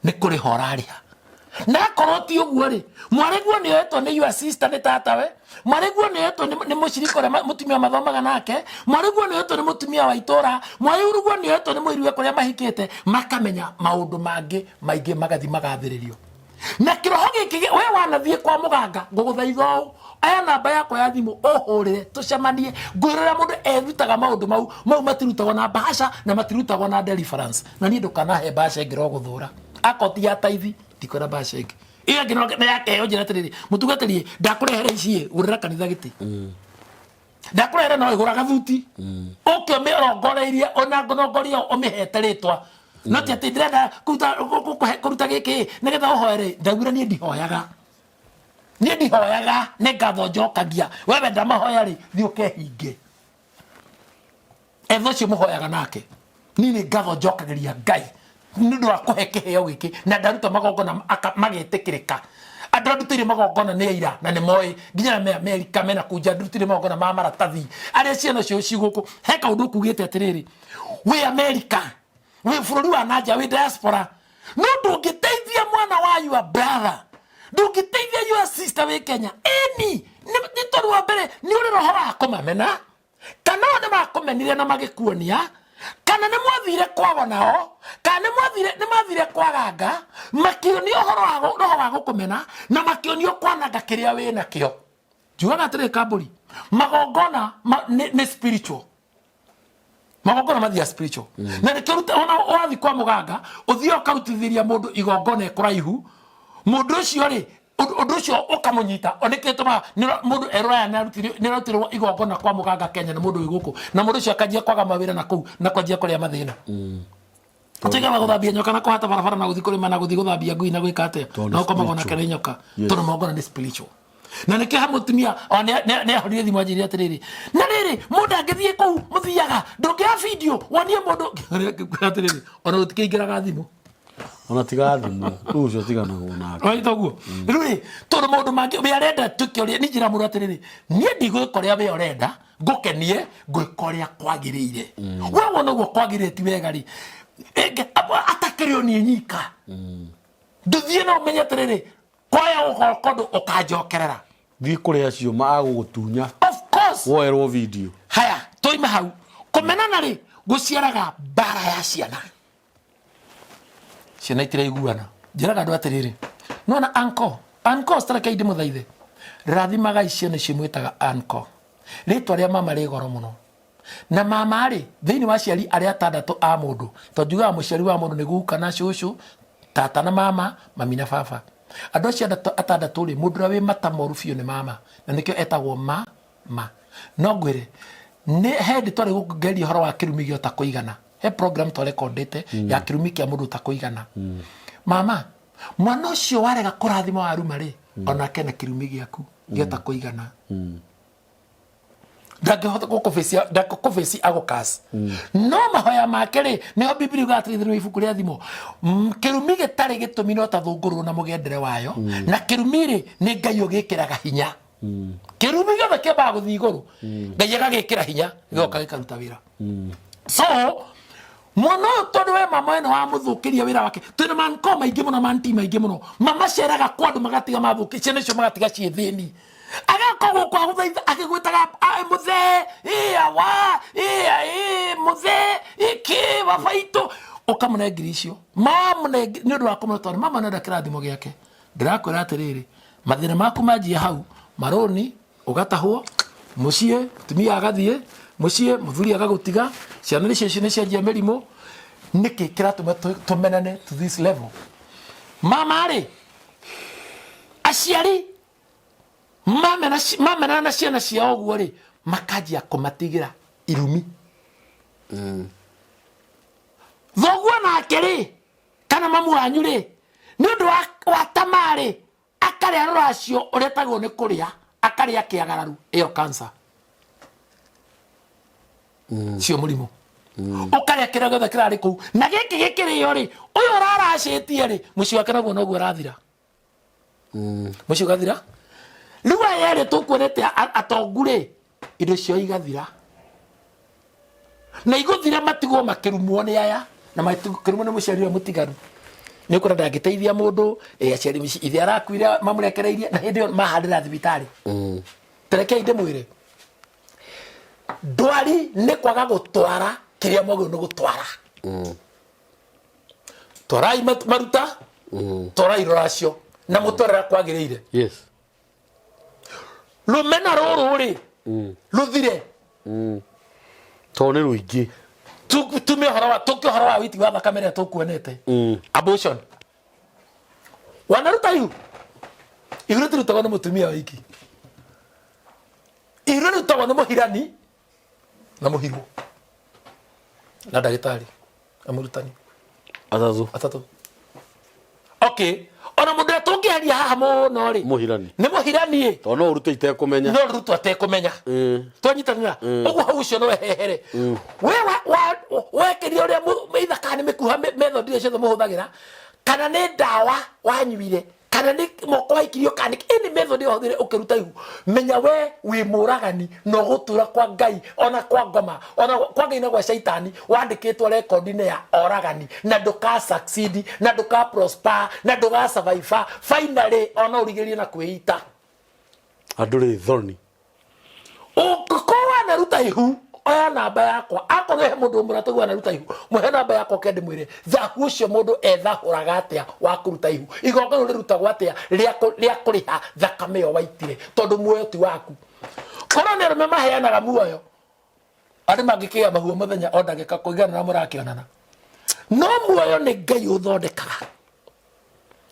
nĩ kũrĩha ũrarĩha. Na akorwo ti ũguo rĩ, mwarĩguo nĩ oetwo nĩ your sister, nĩ tatawe, mwarĩguo nĩ oetwo nĩ mũcirika ũrĩa mũtumia mathomaga nake, mwarĩguo nĩ oetwo nĩ mũtumia wa itũra, mwarĩguo nĩ oetwo nĩ mũiriwe kũrĩa mahikĩte, makamenya maũndũ mangĩ maingĩ, magathi magathĩrĩrio na kĩroho gĩkĩ. We wanathiĩ kwa mũganga, ngũgũthaitha ũũ, aya namba yakwa ya thimũ ũhũrĩre tũcemanie, ngwĩrĩra mũndũ erutaga maũndũ mau matirutagwo na bahasha na matirutagwo na deliverance. Na niĩ ndũkanahe bahasha ĩngĩ rogũthũra akoti ya taithi, ndikwenda bahasha ĩngĩ ĩyo ĩngĩ no nĩ yakeheo. Njĩra atĩrĩrĩ, mũtungatĩri, ndakũrehere ici, gũrĩra kanitha gĩtĩ, ndakũrehere no ĩgũra gathuti ũke ũmĩrongoreirie ona ngũnongoria ũmĩhete rĩtwa, no ti atĩ ndĩrenda kũruta gĩkĩ nĩgetha ũhoere. Ndaugire niĩ ndihoyaga, niĩ ndihoyaga, nĩ ngatho njokagia. We wenda mahoya rĩ, thiĩ ũkehinge etha ũcio mũhoyaga nake. Niĩ nĩ ngatho njokagĩria Ngai nĩ ũndũ wa kũhe kĩheo gĩkĩ, na ndaruta magongona magetĩkĩrĩka. Andũ arĩa ndutĩire magongona nĩ aira na nĩ moĩ, nginya me Amerika mena kunja, ndutĩire magongona ma maratathi arĩa ciana cio ci gũkũ. He kaũndũ ũkugĩte atĩrĩrĩ, wĩ Amerika, wĩ bũrũri wa nanja, wĩ diaspora, no ndũngĩteithia mwana wa your brother, ndũngĩteithia your sister wĩ Kenya. Ĩni nĩ tondũ wa mbere nĩ ũrĩ roho wa kũmamena, kana o nĩ makũmenire na magĩkuonia, kana nĩ mwathire kwago nao, kana nĩ mathire kwaganga makĩonio ũhoro wa roho wa gũkũmena na makĩonio kwananga kĩrĩa wĩ nakĩo. Njugaga atĩrĩ, kambũri magongona nĩ spiritual, magongona mathiaga spiritual. Na nĩkĩo ona wathiĩ kwa mũganga, ũthiĩ ũkarutithĩria mũndũ igongona ĩkũraihu, mũndũ ũcio rĩ, ũndũ ũcio ũkamũnyita. O nĩkĩo tũmaga mũndũ erũraya nĩ arutirwo igongona kwa mũganga Kenya nĩ mũndũ wĩ gũkũ, na mũndũ ũcio akanjia kwaga mawĩra na kũu na kwanjia kũrĩa mathĩna. Tuigaga gũthambia nyoka na kũhata barabara na gũthiĩ kũrĩma na gũthiĩ gũthambia ngui na gwĩka atĩa. Tondũ na ũkomagwo nake nĩ nyoka. Tondũ magongona nĩ spiritual. Na nĩkĩo ha mũtumia o nĩ ahũrire thimũ anjĩrire atĩrĩrĩ, na rĩrĩ mũndũ angĩthiĩ kũu mũthiaga ndũngĩoya video wonie mũndũ atĩrĩrĩ, ona gũtikĩingĩraga thimũ. Ona tiga thimũ, rĩu ũcio tiganagwo nake. Waita ũguo rĩu rĩ, tondũ maũndũ mangĩ we arenda tuĩke ũrĩa niĩ njĩra mũndũ atĩrĩrĩ, niĩ ndigwĩka ũrĩa we ũrenda ngũkenie, ngwĩka ũrĩa kwagĩrĩire. We wona ũguo kwagĩrĩire ti wega rĩ, atakĩrĩ o niĩ nyika ndũthiĩ na ũmenye atĩrĩrĩ, kwaya ũgoka ũndũ ũkanjokerera. Thiĩ kũrĩ acio magũgũtunya. Of course. Woerwo video. Haya, tũime hau. Kũmenana rĩ, gũciaraga mbara ya ciana, ciana itiraiguana. Njĩraga andũ atĩrĩrĩ, nona uncle, uncle stareke ndĩmũthaithe, rathimagai ciana icio mwĩtaga uncle. Rĩtwa rĩa mama rĩ goro mũno, na mama rĩ, thĩinĩ wa aciari arĩa atandatũ a mũndũ, tondũ njugaga mũciari wa mũndũ nĩ guka na cũcũ, tata na mama, mami na baba, andũ acio atandatũ rĩ, mũndũ ũrĩa wĩ mata moru biũ nĩ mama, na nĩkĩo etagwo ma ma. No ngwĩre nĩ he hĩndĩ twarĩ gũkũgeria ũhoro wa kĩrumi gĩa ũtakũigana, he program twarekondete ya kĩrumi kĩa mũndũ ũtakũigana. Mama, mwana ũcio warega kũrathima waruma rĩ, onake na kĩrumi gĩaku gĩa ũtakũigana ndangĩhota gũkũbĩcia, ndangĩkũbĩci agũkas no mahoya make rĩ, nĩho Biblia yugaga atĩrĩ thĩinĩ wa ibuku rĩa Thimo, kĩrumi gĩtarĩ gĩtũmi no ta thũngũrũrũ na mũgendere wayo. Na kĩrumi rĩ, nĩ Ngai ũgĩkĩraga hinya. Kĩrumi gĩothe kĩambaga gũthiĩ igũrũ, Ngai agagĩkĩra hinya, gĩgoka gĩkaruta wĩra. So mwana ũyũ, tondũ we mama ĩno wamũthũkĩria wĩra wake, twĩna manko maingĩ mũno, manti maingĩ mũno, mamaceraga kwa andũ magatiga mathũki ciana icio, magatiga ciĩ thĩni, agaka gũkũ agũthaitha agĩgwĩtaga mũthee ĩ awa ĩ mũthee ĩkĩ baba itũ, ũkamũne ngiri icio mamũne nĩ ũndũ wa kũmũne, tondũ mama nenda kĩrathimo gĩake. Ndĩrakwĩra atĩrĩrĩ, mathĩna maku manjia hau, marũni, ũgatahwo mũciĩ, mũtumia agathiĩ mũciĩ, mũthuri agagũtiga, ciana nĩcio icio nĩcianjia mĩrimũ. Nĩkĩ kĩratũma tũmenane to this level? Mama rĩ, aciari mamenana na ciana ciao ũguo rĩ, makanjia kũmatigĩra irumi. Thoguo nake rĩ, kana mamu wanyu rĩ, nĩ ũndũ wa tamaa rĩ. Akarĩa rũracio ũrĩa tagwo nĩ kũrĩa, akarĩa kĩagararu, ĩyo cancer. Cio mũrimũ. Ũkarĩa kĩrĩa gĩothe kĩrarĩ kũu. Na gĩkĩ gĩkĩrĩo rĩ, ũyũ ũraracĩtie rĩ, mũciĩ wake naguo noguo ũrathira. Mũciĩ ũgathira. Rĩu aya erĩ tũkuonete atongu rĩ, indo ciao igathira. Na igũthira matigwo makĩrumwo nĩ aya, na makĩrumwo nĩ mũciari ũrĩa mũtigaru. Nĩ ũkora ndangĩteithia mũndũ, aciari ithe arakuire mamũrekereirie, na hĩndĩ ĩyo mahandĩra thibitarĩ. Tarekei ndĩmwĩre, ndwari nĩ kwaga gũtwara kĩrĩa mwagĩrĩirwo nĩ gũtwara. Twarai maruta, twarai rũracio, na mũtwarĩra kwagĩrĩire. Yes. Rũmena rũrũ rĩ, rũthire. Tondũ nĩ rũingĩ. Tume ũhoro wa, tũke ũhoro wa wĩiti wa thakame ĩrĩa tũkuonete. Abortion. Wanaruta ihu? Ihu rĩtirutagwo nĩ mũtumia wiki. Ihu rĩrutagwo nĩ mũhirani na mũhirwo na ndagĩtarĩ na mũrutani. Atatũ. Atatũ. Okay. Ona mũndũ ũrĩa tũngĩaria haha mũno rĩ, Mũhirani. nĩ mũhirani ĩ. Tondũ no ũrute itekũmenya. No rutwo atekũmenya. Twanyitanĩra ũguo hau ũcio no ehehere. We wekĩria ũrĩa ithaka nĩ mĩkuha method iria ciothe mũhũthagĩra, kana nĩ ndawa wanyuire, kana nĩ moko waikirio, kana nĩ any method wahũthĩrire ũkĩruta ihu, menya we wĩ mũragani na ũgũtura kwa Ngai ona kwa ngoma ona kwa Ngai na gwa shaitani, wandĩkĩtwo rekondi-inĩ ya oragani, na ndũka succeed na ndũka prosper na ndũga survive. Finally ona ũrigĩrĩrie na kwĩita. Andũ rĩ thoni. Ũngĩkorwo wanaruta ihu, oya namba yakwa. Akorwo he mũndũ mũratagu wanaruta ihu, mũhe namba yakwa ũke ndĩmwĩre thahu ũcio mũndũ ethahũraga atĩa wa kũruta ihu, igongona rĩrutagwo atĩa rĩa kũrĩha thakame ĩyo waitire, tondũ muoyo ti waku. Korwo nĩ arũme maheanaga muoyo, andũ mangĩkĩgĩa mahu o mũthenya o ndagĩka kũigana na mũrakĩonana, no muoyo nĩ Ngai ũthondekaga.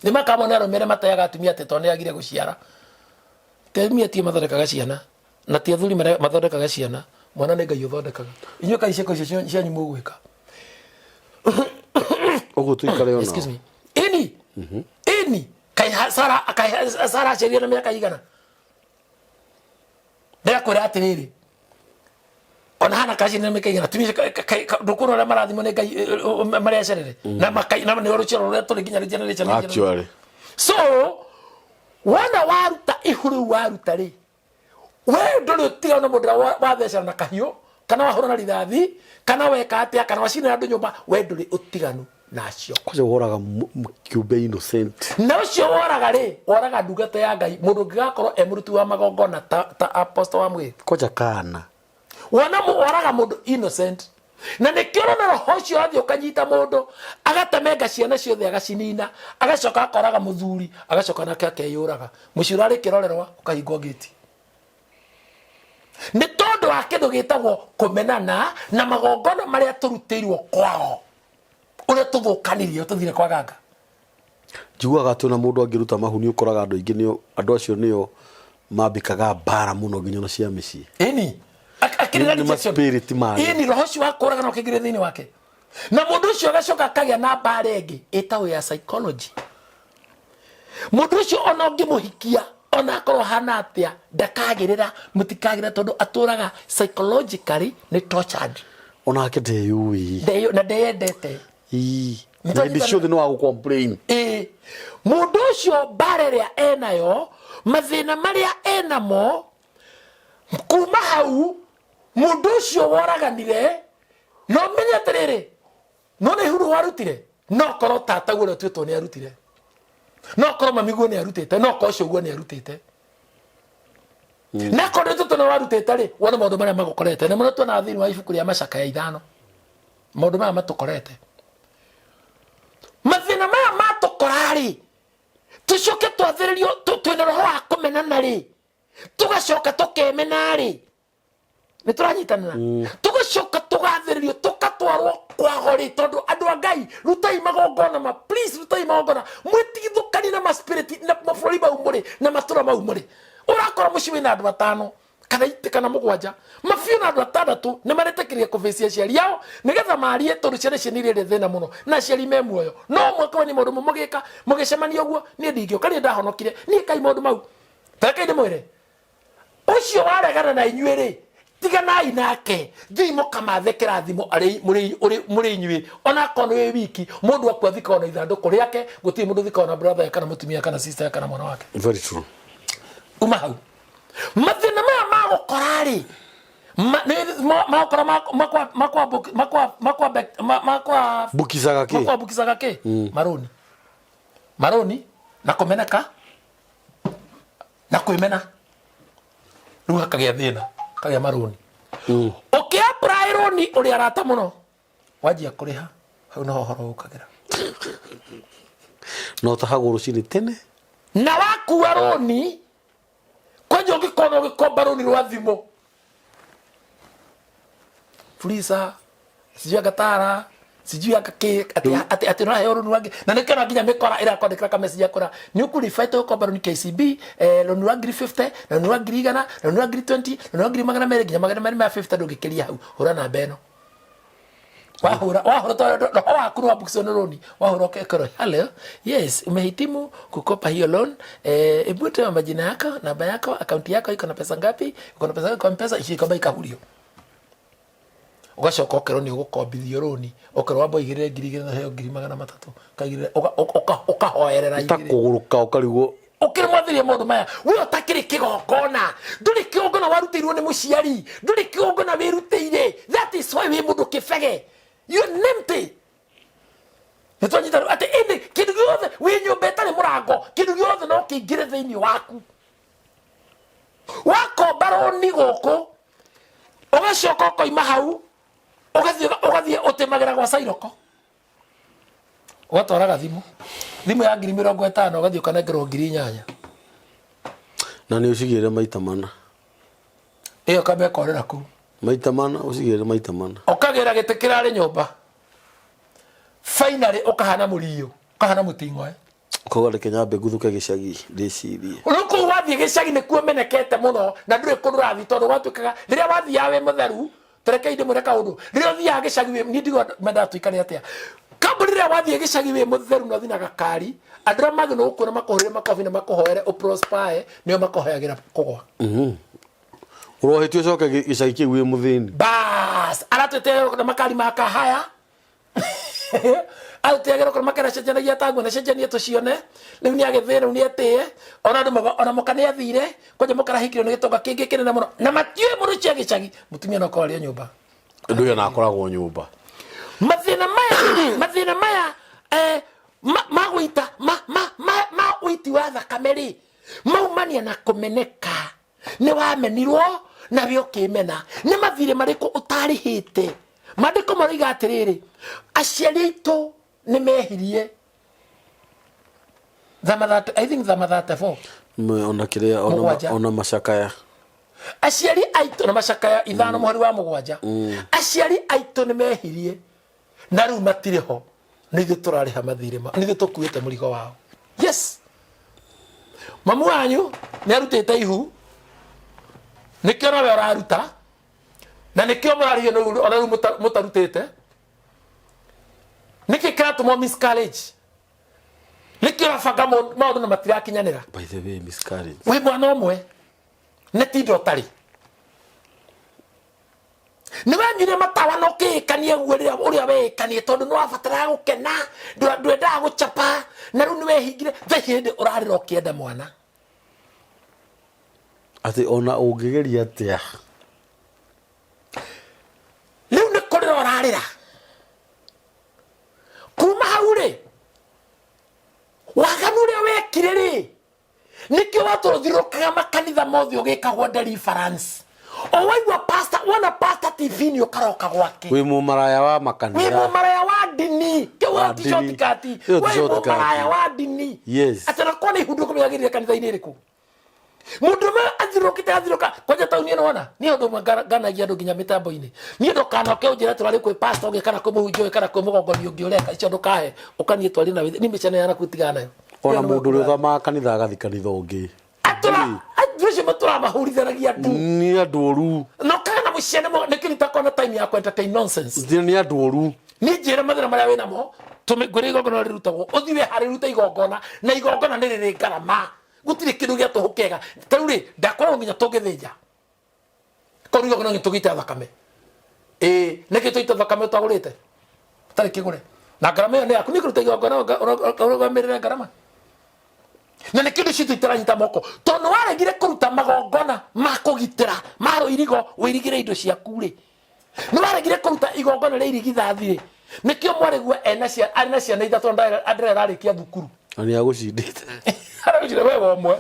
Nĩ makamona arũme arĩa mateaga atumia atĩ tondũ nĩ agire gũciara. Ti atumia tio mathondekaga ciana, na ti athuri mathondekaga ciana, mwana nĩ Ngai ũthondekaga. Inyuĩ kai ciĩko icio cianyu mũgwĩka. Ũguo tũikare ona. Excuse me. Ĩni. Ĩni. Kai Sara, kai Sara aciarire na mĩaka igana. Ndĩrakwĩra atĩrĩrĩ, ona hana kaciarire na mĩaka igana, tumia ndũkuona ũrĩa marathimwo nĩ Ngai, marĩa acerere. Na makai, na nĩ rũciaro rũrĩa tũrĩ nginya generation ĩngĩ. Actually. So, wona waruta ihu rĩu waruta rĩ, we ndũrĩ ũtigana na mũndũ ũrĩa wathecana na kahiũ, kana wahũra na rithathi, kana weka atĩa, kana wacinĩra andũ nyũmba, we ndũrĩ ũtiganu nacio. Kwanja woraga kĩũmbe innocent. Na ũcio woraga rĩ, woraga ndungata ya Ngai, mũndũ ũngĩgakorwo e mũruti wa magongona ta apostle wa mwĩrĩ. Kwanja kana. Wona woraga mũndũ innocent. Na nĩkĩo ũrona roho ũcio wathiĩ ũkanyita mũndũ, agatemenga ciana ciothe agacinina, agacoka akoraga mũthuri, agacoka nake akeyũraga. Mũciĩ ũrarĩ kĩrorerwa, ũkahingwo ngĩti. Nĩ tondũ wa kĩndũ gĩtagwo kũmenana na magongona marĩa tũrutĩirwo kwao, ũrĩa tũthũkanirie tũthire kwa ganga. Njiguaga atĩ ona mũndũ angĩruta mahu nĩ ũkoraga andũ aingĩ nĩo, andũ acio nĩo mambĩkaga mbara mũno nginya ona cia mĩciĩ. Ĩni. Akĩrĩ na Nĩ ma rejection. spirit marĩa. Ĩni, roho ũcio wa kũũraga no ũkĩingĩre thĩinĩ wake. Na mũndũ ũcio agacoka akagĩa na mbara ĩngĩ ĩtagwo ya psychology. Mũndũ ũcio ona ũngĩmũhikia, ona akorwo hana atĩa, ndakagĩrĩra, mũtikagĩrĩra tondũ atũraga psychologically nĩ tortured. Onake ndeyũĩ. Na ndeyendete. Ii. Nĩ Na hĩndĩ twanyitanĩra. ciothe nĩ wa gũ-complain. Ĩĩ. Mũndũ ũcio mbara ĩrĩa enayo, mathĩna marĩa enamo, kuma hau mũndũ ũcio woraganire, no menye atĩrĩrĩ, no nĩ ihuru warutire, no korwo tataguo ũrĩa ũtuĩtwo nĩ arutire, no korwo mamiguo nĩ arutĩte, no korwo cũguo nĩ arutĩte. Na korwo nĩ ũtuĩtwo nĩ warutĩte rĩ, wone maũndũ marĩa magũkorete. Na mũno tuonaga thĩinĩ wa ibuku rĩa Macakaya 5, maũndũ maya matũkorete. Mathĩna maya matũkora rĩ, tũcoke twathĩrĩrio, twĩna roho wa kũmenana rĩ, tũgacoka tũkemena rĩ, nĩ tũranyitanĩra, tũgacoka tũgathĩrĩrio, tũgatwarwo kwago rĩ, tondũ andũ a Ngai, rutai magongona ma, please, rutai magongona, mwĩtigithũkanie na ma spirit, na mabũrũri mau mũrĩ, na matũra mau mũrĩ. Ũrakora mũciĩ wĩna andũ atano, Kana itĩ kana mũgwanja mabiũ na andũ atandatũ nĩ maretĩkĩria kũbĩcia aciari ao nĩgetha marie, tondũ ciana icio nĩ irĩrĩ thĩna mũno na aciari me muoyo. No mwaka we nĩ maũndũ mũgĩka mũgĩcemania ũguo, niĩ ndingĩũka, niĩ ndahonokire, niĩ kai maũndũ mau. Tarekai ndĩmwĩre, ũcio waregana na inyuĩ rĩ, tiganai nake, thiĩi mũkamathe kĩrathimo arĩ mũrĩ ũrĩ- mũrĩ inyuĩ, ona akorwo nĩ wĩ wiki. Mũndũ akua thikagwo na ithandũkũ rĩake, gũtirĩ mũndũ thikagwo na brother kana mũtumia kana sister kana mwana wake. Very true. Uma hau mathĩna maya magũkora rĩ, magũkora makwa Bukicaga kĩ? Makwambukicaga kĩ? Marũni, marũni na kũmeneka na kwĩmena, rĩu hakagĩa thĩna, kagĩa marũni. Ũkĩ-apply rũni ũrĩ arata mũno, wanjia kũrĩha, hau noho ũhoro ũkagĩra. Na ũtahagwo rũcinĩ tene. Na wakua rũni kwanja, ũngĩkorwo ũgĩkomba rũni rwa thimũ, Fuliza, sijui agatara, sijui agakĩ, atĩ atĩ atĩ ũraheo rũni rwa na nĩkĩo na nginya mĩkora ĩrakwandĩkĩra ka message akora nĩ ũkũribaite ũkomba rũni KCB, rũni rwa ngiri 50 na rũni rwa ngiri 100 na rũni rwa ngiri 20 na rũni rwa ngiri 200 nginya 250, ndũngĩkĩria hau, hũra namba ĩno. Wahũra, wahũra, tondũ roho waku nĩ wambukicwo nĩ rũni, wahũra ũkekorwo, "Hello, yes, umehitimu kukopa hiyo loan, hebu toa majina yako, namba yako, akaunti yako iko na pesa ngapi, iko na pesa ngapi kwa Mpesa." Icio ikomba ikahurio, ugacoka ũkerwo nĩ ũgũkombithio rũni, ũkerwo wamba ũigĩrĩre 2000 na ũheo 300,000, ũkaigĩrĩra, ũkahoerera ta igĩrĩ. Kũgũrũka ũkarigwo. Ũkĩrĩ mwathĩria maũndũ maya, we ũtakĩrĩ kĩgongona, ndũrĩ kĩgongona warutĩirwo nĩ mũciari, ndũrĩ kĩgongona wĩrutĩire. That is why wĩ mũndũ kĩbege, you are empty. Nĩ twanyita rĩu atĩ ĩndĩ kĩndũ gĩothe wĩ nyũmba ĩtarĩ mũrango, kĩndũ gĩothe no kĩingĩre thĩinĩ waku. Wakomba rũni gũkũ, ũgacoka ũkoima hau, ũgathiĩ ũtĩmagĩra gwa cairoko, ũgatwaraga thimũ ya ngiri 50, ũgathiĩ ũkanengerwo 8000. Na nĩ ũcigĩre maita mana. Ĩyo kamba ĩkorĩra kũu. Maita mana, ũcigĩre maita mana. Ũkagĩra gĩtĩ kĩrarĩ nyũmba, finally ũkahana mũriũ, ũkahana mũting'oe. Koguo reke nyambe nguthuke gĩcagi ndĩcirie. Rĩu kũu wathiĩ gĩcagi nĩkuo menekete mũno na ndũrĩ kũndũ ũrathiĩ, tondũ gwatuĩkaga rĩrĩa wathiaga wĩ mũtheru. Tarekei ndĩmwĩre kaũndũ, rĩrĩa ũthiaga gĩcagi wĩ, niĩ ndigwa mendaga tũikare atĩa kambuni, rĩrĩa wathiĩ gĩcagi wĩ mũtheru na ũthiĩ na gakari, andũ arĩa magĩ gũkuona makũhũrĩre makobi na makũhoere ũprosper, nĩo makũhoyagĩra kũgwa. Ũrohĩtio ũcoke gĩcagi kĩu wĩ mũthĩni. Bas aratwĩte na makari ma kahaya, atwĩte kũrĩ makara cenjanagia tangu na cenjanie tũcione. Rĩu nĩ agĩthĩ, rĩu nĩ etĩe ona andũ ona mũka nĩ athire kwanja, mũka arahikire nĩ gĩtonga kĩngĩ kĩnene mũno na matiũĩ mũndũ cia gĩcagi, mũtumia no korwo arĩ o nyũmba. Ũndũ ũyũ na akoragwo nyũmba. Mathĩna maya ma gũita ma ũiti wa thakame rĩ, maumania na kũmeneka. Nĩ wamenirwo na we ũkĩmena. Nĩ mathirĩ marĩkũ ũtarĩhĩte? Maandĩko maroiga atĩrĩrĩ, aciari aitũ nĩ mehirie. Thama 30, I think Thama 34. Ona kĩrĩa ona 7. Ona macakaya. Aciari aitũ na macakaya 5 mũhari wa 7, aciari aitũ nĩ mehirie na rĩu matirĩ ho, nĩ ithuĩ tũrarĩha mathirĩ ma, nĩ ithuĩ tũkuĩte mũrigo wao. Yes, mamu wanyu nĩ arutĩte ihu, nĩkĩo nawe ũraruta na nĩkĩo mũrarĩhio ona rĩu mũtarutĩte. Nĩkĩ kĩratũma miscarriage? Nĩkĩo ũrabanga maũndũ na matirakinyanĩra? By the way, miscarriage. Wĩ mwana ũmwe nĩ tinda ũtarĩ, nĩ wanyuire matawa na ũkĩĩkania guo rĩrĩa ũrĩa weĩkanie, tondũ nĩ wabataraga gũkena, ndwendaga gũcapa, na rĩu nĩ wehingire the hĩndĩ ũrarĩra ũkĩenda mwana. Atĩ ona ũngĩgeria atĩa. Rĩu nĩ kũrĩra ũrarĩra. Kuma hau rĩ, waganu ũrĩa wekire rĩ, nĩkĩo watũrũthirũkaga makanitha mothe ũgĩkagwo deliverance. O waigua pastor, wona pastor TV-inĩ, ũkaroka gwake. Wĩ mũmaraya wa Wĩ makanitha. Mũmaraya wa ndini kĩu. Wa Ti ndini. shortcut. Ĩyo ti Wĩ shortcut. mũmaraya wa ndini. Atĩ nakorwo nĩ ihundu kũmenyagĩrĩria kanitha-inĩ ĩrĩkũ, mũndũ ũmwe athirũkĩte, athirũka kwanja taũni ĩno. Wona niĩ ũndũ ũmwe nganagia andũ nginya mĩtambo-inĩ, niĩ ndũkanoke ũnjĩre tũrarĩ kwĩ pastor ũngĩ kana kwĩ mũhunjia ũngĩ kana kwĩ mũgongoni ũngĩ ũreka icio, ndũkahe ũkaniĩ twarie na niĩ mĩcene yanaku tigana nayo. Ona mũndũ ũrĩa ũthamaga kanitha agathi kanitha ũngĩ. Atũra Acio matũramahũrithanagia ndu. Nĩ andũ oru. Na ũkagĩa na mũciĩ nĩ kĩndũ itakorwo na time ya entertain nonsense. Nĩ andũ oru. Niĩ njĩra mathĩna marĩa wĩ namo, ngwĩre igongona rĩrutagwo, ũthiĩ wĩharĩrie ũrute igongona, na igongona nĩ rĩrĩ ngarama. Gũtirĩ kĩndũ gĩa tũhũ kĩega. Ta rĩu rĩ, ndakoragwo nginya tũngĩthĩnja. Korwo igongona nĩ tũgĩita thakame. Ĩĩ, nĩkĩ tũita thakame ũtagũrĩte? Ũtarĩ kĩgũre. Na ngarama ĩyo nĩ yaku, nĩ kũruta igongona ũrũgamĩrĩre ngarama. Na nĩ kĩndũ citũ itaranyita moko. Tondũ waregire kũruta magongona ma kũgitĩra, ma rũirigo, wĩirigĩre indo ciaku rĩ. Nĩ waregire kũruta igongona rĩa irigithathi rĩ. Nĩkĩo mwarĩguo ena ciana, arĩ na ciana ithatũ na ndarĩ ararĩkia thukuru. Na nĩ agũcindĩte. Aragũcindĩte we wa ũmwe.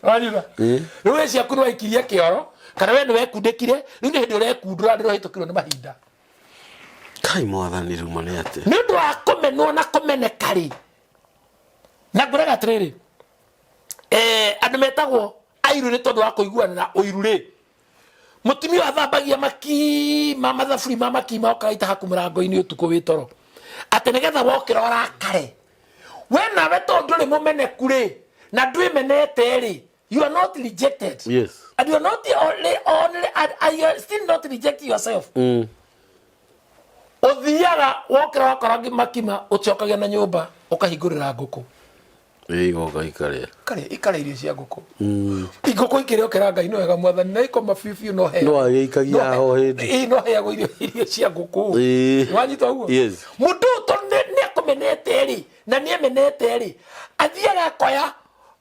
Wanyita? Rĩu we ciaku nĩ waikirie kĩoro, kana we nĩ wekundĩkire, rĩu nĩ hĩndĩ ũrekundũra nĩ ũrahĩtũkirwo nĩ mahinda. Kai mwathani rĩu ma nĩ atĩa? Nĩ ũndũ wa kũmenwo na kũmeneka rĩ, na ngwĩraga atĩrĩrĩ, andũ metagwo airu nĩ tondũ wa kũiguanĩra ũiru rĩ, Mũtumia ũyũ athambagia makima, mathaburi ma makima okaga haku mũrango-inĩ ũtukũ wĩ toro. Atĩ nĩgetha wokĩra ũrakare. We nawe tondũ ndũrĩ mũmeneku rĩ, na ndwĩmenete rĩ, you are not rejected. Yes. And you are not only, only, and, and you are still not reject yourself. Ũthiaga wokĩra wakora makima ũcokagia na nyũmba ũkahingũrĩra ngũkũ. Ĩ igoka ikarĩa. Ikarĩa, ikarĩa irio cia ngũkũ. Ngũkũ ikĩrĩa ũkera Ngai nĩ wega mwathani na ikoma biũ biũ no heagwo. No agĩikagia ho hĩndĩ. Ĩ no heagwo irio irio cia ngũkũ. Ĩ. Wanyita ũguo? Yes. Mũndũ ũyũ tondũ nĩ akũmenete rĩ, na nĩ emenete rĩ, athiaga akoya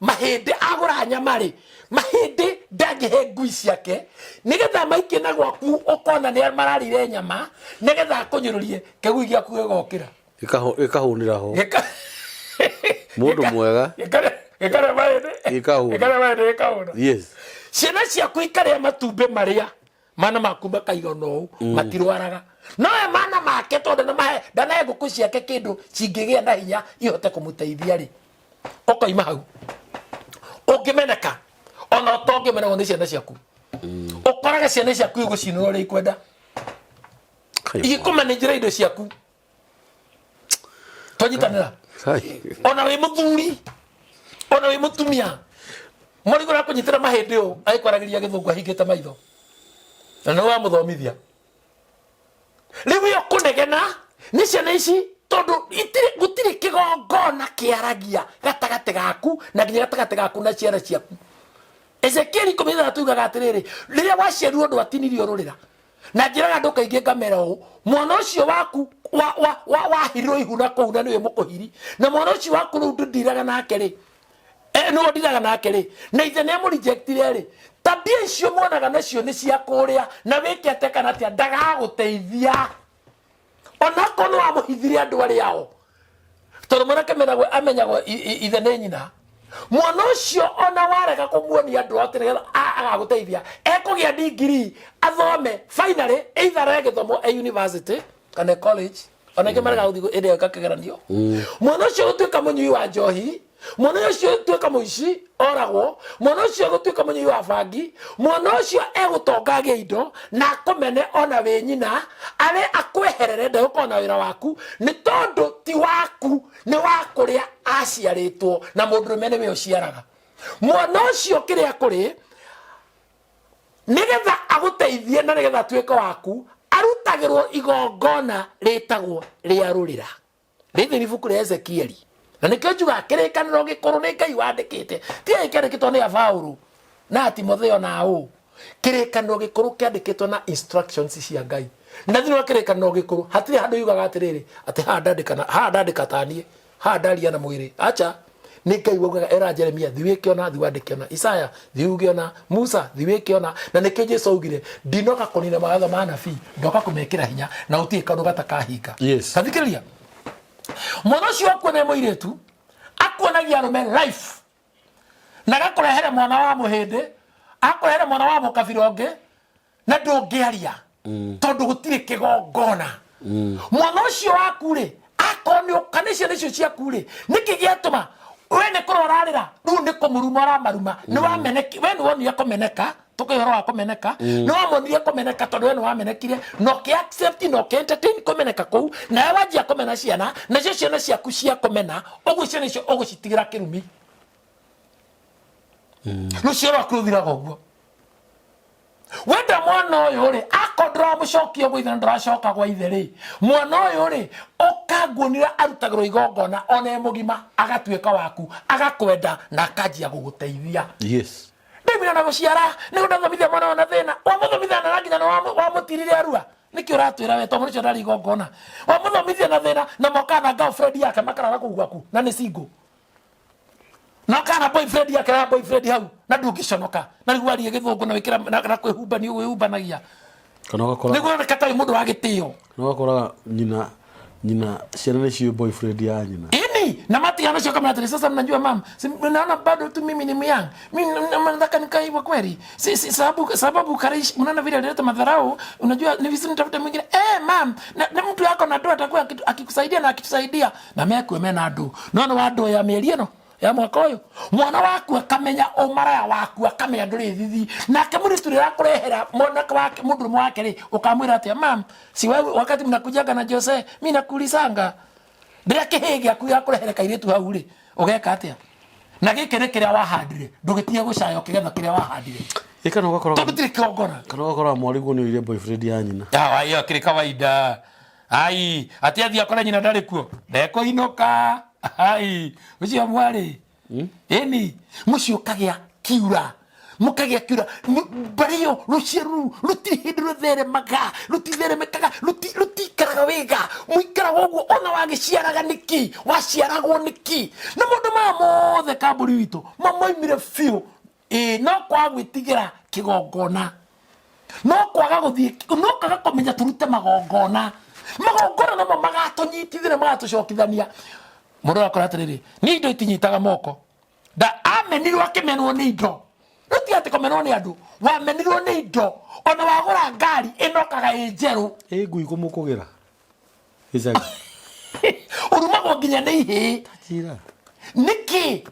mahĩndĩ agũra nyama rĩ, mahĩndĩ ndangĩhe ngui ciake nĩgetha maikie na gwaku ũkona nĩ mararĩire nyama nĩgetha akũnyũrũrie kĩgui gĩaku gĩgokĩra. Gĩkahũnĩra ho. Mũndũ mwega. Gĩkarĩa mahĩndĩ. Gĩkahũna. Gĩkarĩa mahĩndĩ gĩkahũna. Yes. Ciana ciaku ikarĩa matumbĩ marĩa mana maku makaigana ũũ matirwaraga. No we mana make tondũ nĩmahe ndanahe ngũkũ ciake kĩndũ cingĩgĩa na hinya ihote kũmũteithia rĩ. Ũkoima hau. Ũngĩmeneka ona ũtongĩmenagwo nĩ ciana ciaku. Ũkoraga ciana ciaku igũcinũra ũrĩa ikwenda. Igĩkũmanĩnjĩra indo ciaku. Twanyitanĩra. Ona wĩ mũthuri, ona wĩ mũtumia, mũrigo ũrakũnyitĩra mahĩndĩ ũũ, agĩkwaragĩria gĩthũngũ ahingĩte maitho. Na nĩ wamũthomithia. Rĩu ĩyo kũnegena nĩ ciana ici tondũ itirĩ gũtirĩ kĩgongona kĩaragia gatagatĩ gaku na nginya gatagatĩ gaku na ciana ciaku. Ezekieli 16 yugaga atĩrĩrĩ, rĩrĩa waciarirwo ndwatinirio rũrĩra. Na njĩraga andũ kaingĩ ngamera ũũ, mwana ũcio waku wahirirwo ihu na kũu na nĩwe mũkũhiri, na mwana ũcio waku rĩu ndũndiraga nake rĩ, nĩwe ndiraga nake rĩ, na ithe nĩ amũrejectire rĩ, tabia icio muonaga nacio nĩ cia kũrĩa, na wĩke atĩa kana atĩa, ndagagũteithia. Onakorwo nĩ wamũhithire andũ arĩa ao, tondũ mwanake amenyagwo ithe nĩ nyina. Mwana ũcio ona warega kũmuonia andũ atĩ nĩgetha agagũteithia, ekũgĩa degree, athome, finally, either arege gĩthomo e university kana e college, ona ingĩ marega gũthiĩ hĩndĩ ĩyo kĩgeranio. Mwana ũcio gũtuĩka mũnyui wa njohi, mwana ũcio gũtuĩka mũici oragwo, mwana ũcio gũtuĩka mũnyui wa bangi, mwana ũcio egũtonga agĩe indo na akũmene ona wĩ nyina, arĩ akweherere ndegũkorwo na wĩra waku, nĩ tondũ ti waku, nĩ wa kũrĩa aciarĩtwo na mũndũrũme nĩwe ũciaraga. Mwana ũcio kĩrĩa kũrĩ, nĩgetha agũteithie na nĩgetha atuĩke waku, arutagĩrwo igongona rĩtagwo rĩa rũrĩra. Rĩthĩ ibuku rĩa Ezekieli. Na nĩkĩo njugaga kĩrĩkanĩro gĩkũrũ nĩ Ngai wandĩkĩte. Ti atĩ kĩandĩkĩtwo nĩ Abaũrũ na Timotheo na ũ. Kĩrĩkanĩro gĩkũrũ kĩandĩkĩtwo na instructions cia Ngai. Na thĩinĩ wa kĩrĩkanĩro gĩkũrũ hatirĩ handũ yugaga atĩrĩrĩ, atĩ haha ndandĩka na, haha ndandĩka ta niĩ, haha ndaria na mwĩrĩ. Acha. Nĩ Ngai waugaga era Jeremia, thiĩ wĩke ũna, thiĩ wandĩke ũna. Isaya, thiĩ uge ũna. Musa, thiĩ wĩke ũna. Na nĩkĩo Jesu augire, ndinoka kũnina mawatho ma anabii, ndoka kũmekĩra hinya, na gũtirĩ kaũndũ gatakahinga. Yes. Ta thikĩrĩria. Mwana ũcio waku nĩ mũirĩtu, akuonagia arũme life. Na agakũrehere mwana wa mũhĩndĩ, akũrehere mwana wa mũkabira ũngĩ, na ndũngĩaria tondũ gũtirĩ kĩgongona. Mwana ũcio waku rĩ, akorwo nĩ ũka nĩ ciana icio ciaku rĩ, nĩkĩ gĩatũma we nĩ kũrora ũrarĩra, rĩu nĩ kũmũruma ũramaruma. Nĩ wameneki, we nĩ wonire kũmeneka, tũkĩ ũhoro wa kũmeneka, nĩ wamonire kũmeneka tondũ we nĩ wamenekire, na ũkĩ accept na ũkĩ entertain kũmeneka kũu, nawe wanjia kũmena ciana, nacio ciana ciaku cia kũmena, ũguo ciana icio ũgũcitigĩra kĩrumi. Rũciaro rwaku rũthiraga ũguo. Wenda mwana ũyũ rĩ, akorwo ndũramũcokia gwa ithe na ndũracoka gwa ithe rĩ, mwana ũyũ rĩ, ũkanguonire arutagĩrwo igongona ona e mũgima, agatuĩka waku, agakwenda na akanjia gũgũteithia. Yes. Ndĩmira na gũciara nĩguo ndathomithia mwana ũyũ na thĩna. Wamũthomithia na nginya nĩ wamũtirire arua. Nĩkĩ ũratwĩra we tondũ ũcio ndarĩ igongona. Wamũthomithia na thĩna na mokaga na girlfriend yake makarara kũu gwaku na nĩ single. Na kana boyfriend yake na boyfriend hau na ndũngĩconoka. Na rĩu warie gĩthũngũ na wĩkĩra na kwĩhumba nĩ wĩhumbanagia. Kana ũgakora Nĩguo oneka tarĩ mũndũ wa gĩtĩo. Kana ũgakoraga nyina nyina ciana nĩ ciũĩ boyfriend ya nyina. Ini na matigana ũcio akamenya atĩrĩ, sasa mnajua mam, si mnaona bado tu mimi ni myang. Mimi nataka nikae hivyo kweli. Si, si, sababu sababu Karish unaona vile alileta madharau, unajua ni vizuri nitafute mwingine. Eh mam, na mtu yako na ndoa atakuwa akikusaidia na akitusaidia. Na mekwe mena andu. No no andu ya mĩeri ĩno ya mwaka ũyũ. Mwana waku akamenya ũmaraya waku, akamenya ndũrĩ thithi. Nake mũirĩtu ũrĩa ũrakũrehera mwanake wake, mũndũrũme wake rĩ, ũkamwĩra atĩa, mam, si wewe wakati mnakujaga na Jose, mimi nakulisanga. Rĩrĩa kĩhĩĩ gĩaku gĩakũrehere kairĩtu hau rĩ, ũgeka atĩa? Na gĩkĩ nĩ kĩrĩa wahandire, ndũgĩtige gũcaya ũkĩgetha kĩrĩa wahandire. Ĩ kana ũgakoraga Tondũ tirĩ kĩgongona. Kana ũgakoraga mwarĩguo nĩ oire boyfriend ya nyina. Awa, ĩyo kĩrĩ kawaida. Ai, atĩ athiĩ akore nyina ndarĩ kuo. Ndekũinũka. Ai, ũcio mwarĩ. Ĩni, mũciĩ ũkagĩa kiura. Mũkagĩa kiura. Mbarĩ ĩyo, rũciaro rũu, rũtirĩ hĩndĩ rũtheremaga, rũtitheremekaga, rũtikaraga wega. Mũikaraga ũguo, ona wagĩciaraga nĩkĩ? Waciaragwo nĩkĩ? Na maũndũ maya mothe kambũri witũ, mamoimire biũ. Ĩĩ, no kwaga gwĩtigĩra kĩgongona. No kwaga gũthiĩ, no kwaga kũmenya tũrute magongona. Magongona namo magatũnyitithania, magatũcokithania. Mũndũ arakora atĩrĩrĩ, niĩ indo itinyitaga moko. Da amenirwo akĩmenwo nĩ indo. Rĩu ti atĩ kũmenwo nĩ andũ, wamenirwo nĩ indo. Ona wagũra ngari ĩnokaga ĩ njerũ. Ĩ ngui kũmũkũgĩra gĩcagi. Ũrumagwo nginya nĩ ihĩĩ. Njĩra. Nĩkĩ?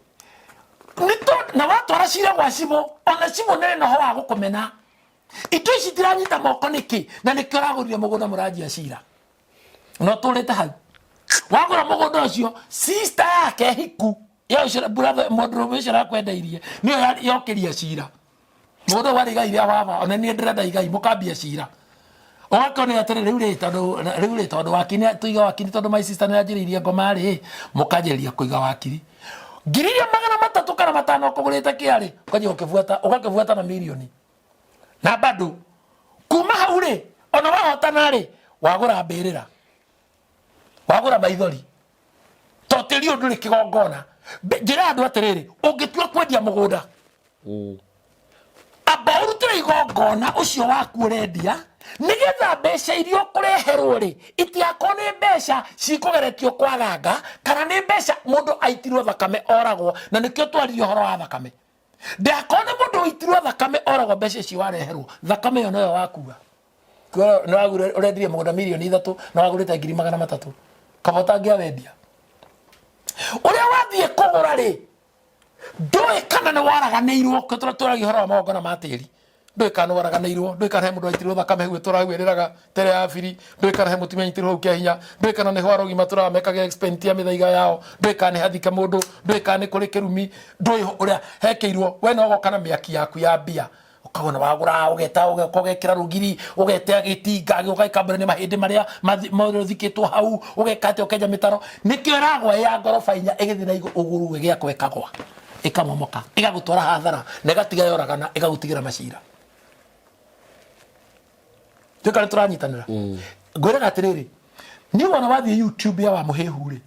Nĩ tondũ na watwara cira gwa cibũ, ona cibũ nĩ noho wa gũkũmena. Indo ici itiranyita moko nĩkĩ? Na nĩkĩo ũragũrire mũgũnda mũranjia cira. Na ũtũrĩte hau. Wagũra mũgũnda ũcio, sister yake hiku, ya ũcio brother, mũndũrũme ũcio arakwendeirie, nĩyo yokĩria cira. Mũgũnda warĩ igai rĩa baba, ona niĩ ndĩrenda igai, mũkambia cira. Ũgakĩona atĩrĩ, rĩu rĩ, tondũ, rĩu rĩ, tondũ wakiri, tũiga wakiri tondũ my sister nĩ anjĩrĩirie ngoma rĩ, mũkanjĩrĩria kũiga wakiri. Ngiri iria magana matatũ kana matano ũkũgũrĩte kĩarĩ, ũkanjia gũkĩbuata, ũgakĩbuata na mirioni. Na bado, kuma hau rĩ, ona wahotana rĩ, wagũra mbĩrĩra. Wagũra maithori. To tĩri ũyũ ndũrĩ kĩgongona. Njĩra andũ atĩrĩrĩ, ũngĩtua kwendia mũgũnda, amba ũrutĩre igongona ũcio waku ũrendia, nĩgetha mbeca iria ũkũreherwo rĩ, itigakorwo nĩ mbeca cikũgeretio kwaganga, kana nĩ mbeca mũndũ aitirwo thakame oragwo, na nĩkĩo twaririe ũhoro wa thakame. Ndakorwo nĩ mũndũ ũitirwo thakame oragwo, mbeca icio wareherwo, thakame ĩyo noyo wakua. Kuona nĩ wagũra, ũrendirie mũgũnda mirioni ithatũ na wagũrĩte ngiri magana matatũ. Kaba ũtangĩawendia. Ũrĩa wathiĩ kũgũra rĩ, ndũĩ kana nĩ waraganĩirwo, kũ tũragia ũhoro wa magongona ma tĩri. Ndũĩ kana nĩ waraganĩirwo, ndũĩ kana he mũndũ waitirwo thakame hau ĩtũraga hau ĩrĩraga tere ya biri, ndũĩ kana he mũtumia anyitirwo hau kĩa hinya, ndũĩ kana nĩ ho arogi matũraga mekage expense ya mĩthaiga yao, ndũĩ kana nĩ hathike mũndũ, ndũĩ kana nĩ kũrĩ kĩrumi, ndũĩ ũrĩa hekĩirwo. We no ũgoka na mĩaki yaku ya mbia, ũkagũra wagũra, ũgeta, ũgoka ũgekĩra rũgiri, ũgeta gĩtinga, gĩgoka gĩkambũrania mahĩndĩ marĩa mathikĩtwo hau, ũgeka atĩa, ũkenja mĩtaro. Nĩkĩo ĩragwa ĩ ya ngoroba inya ĩgĩthiĩ na igũrũ ĩgĩakwo ĩkagwa, ĩkamomoka, ĩgagũtwara hathara, na ĩgatiga yoragana, ĩgagũtigĩra macira. Tuĩka nĩ tũranyitanĩra. Ngwĩraga atĩrĩrĩ, niĩ wona wathiĩ YouTube ya Wamũhĩhu rĩ,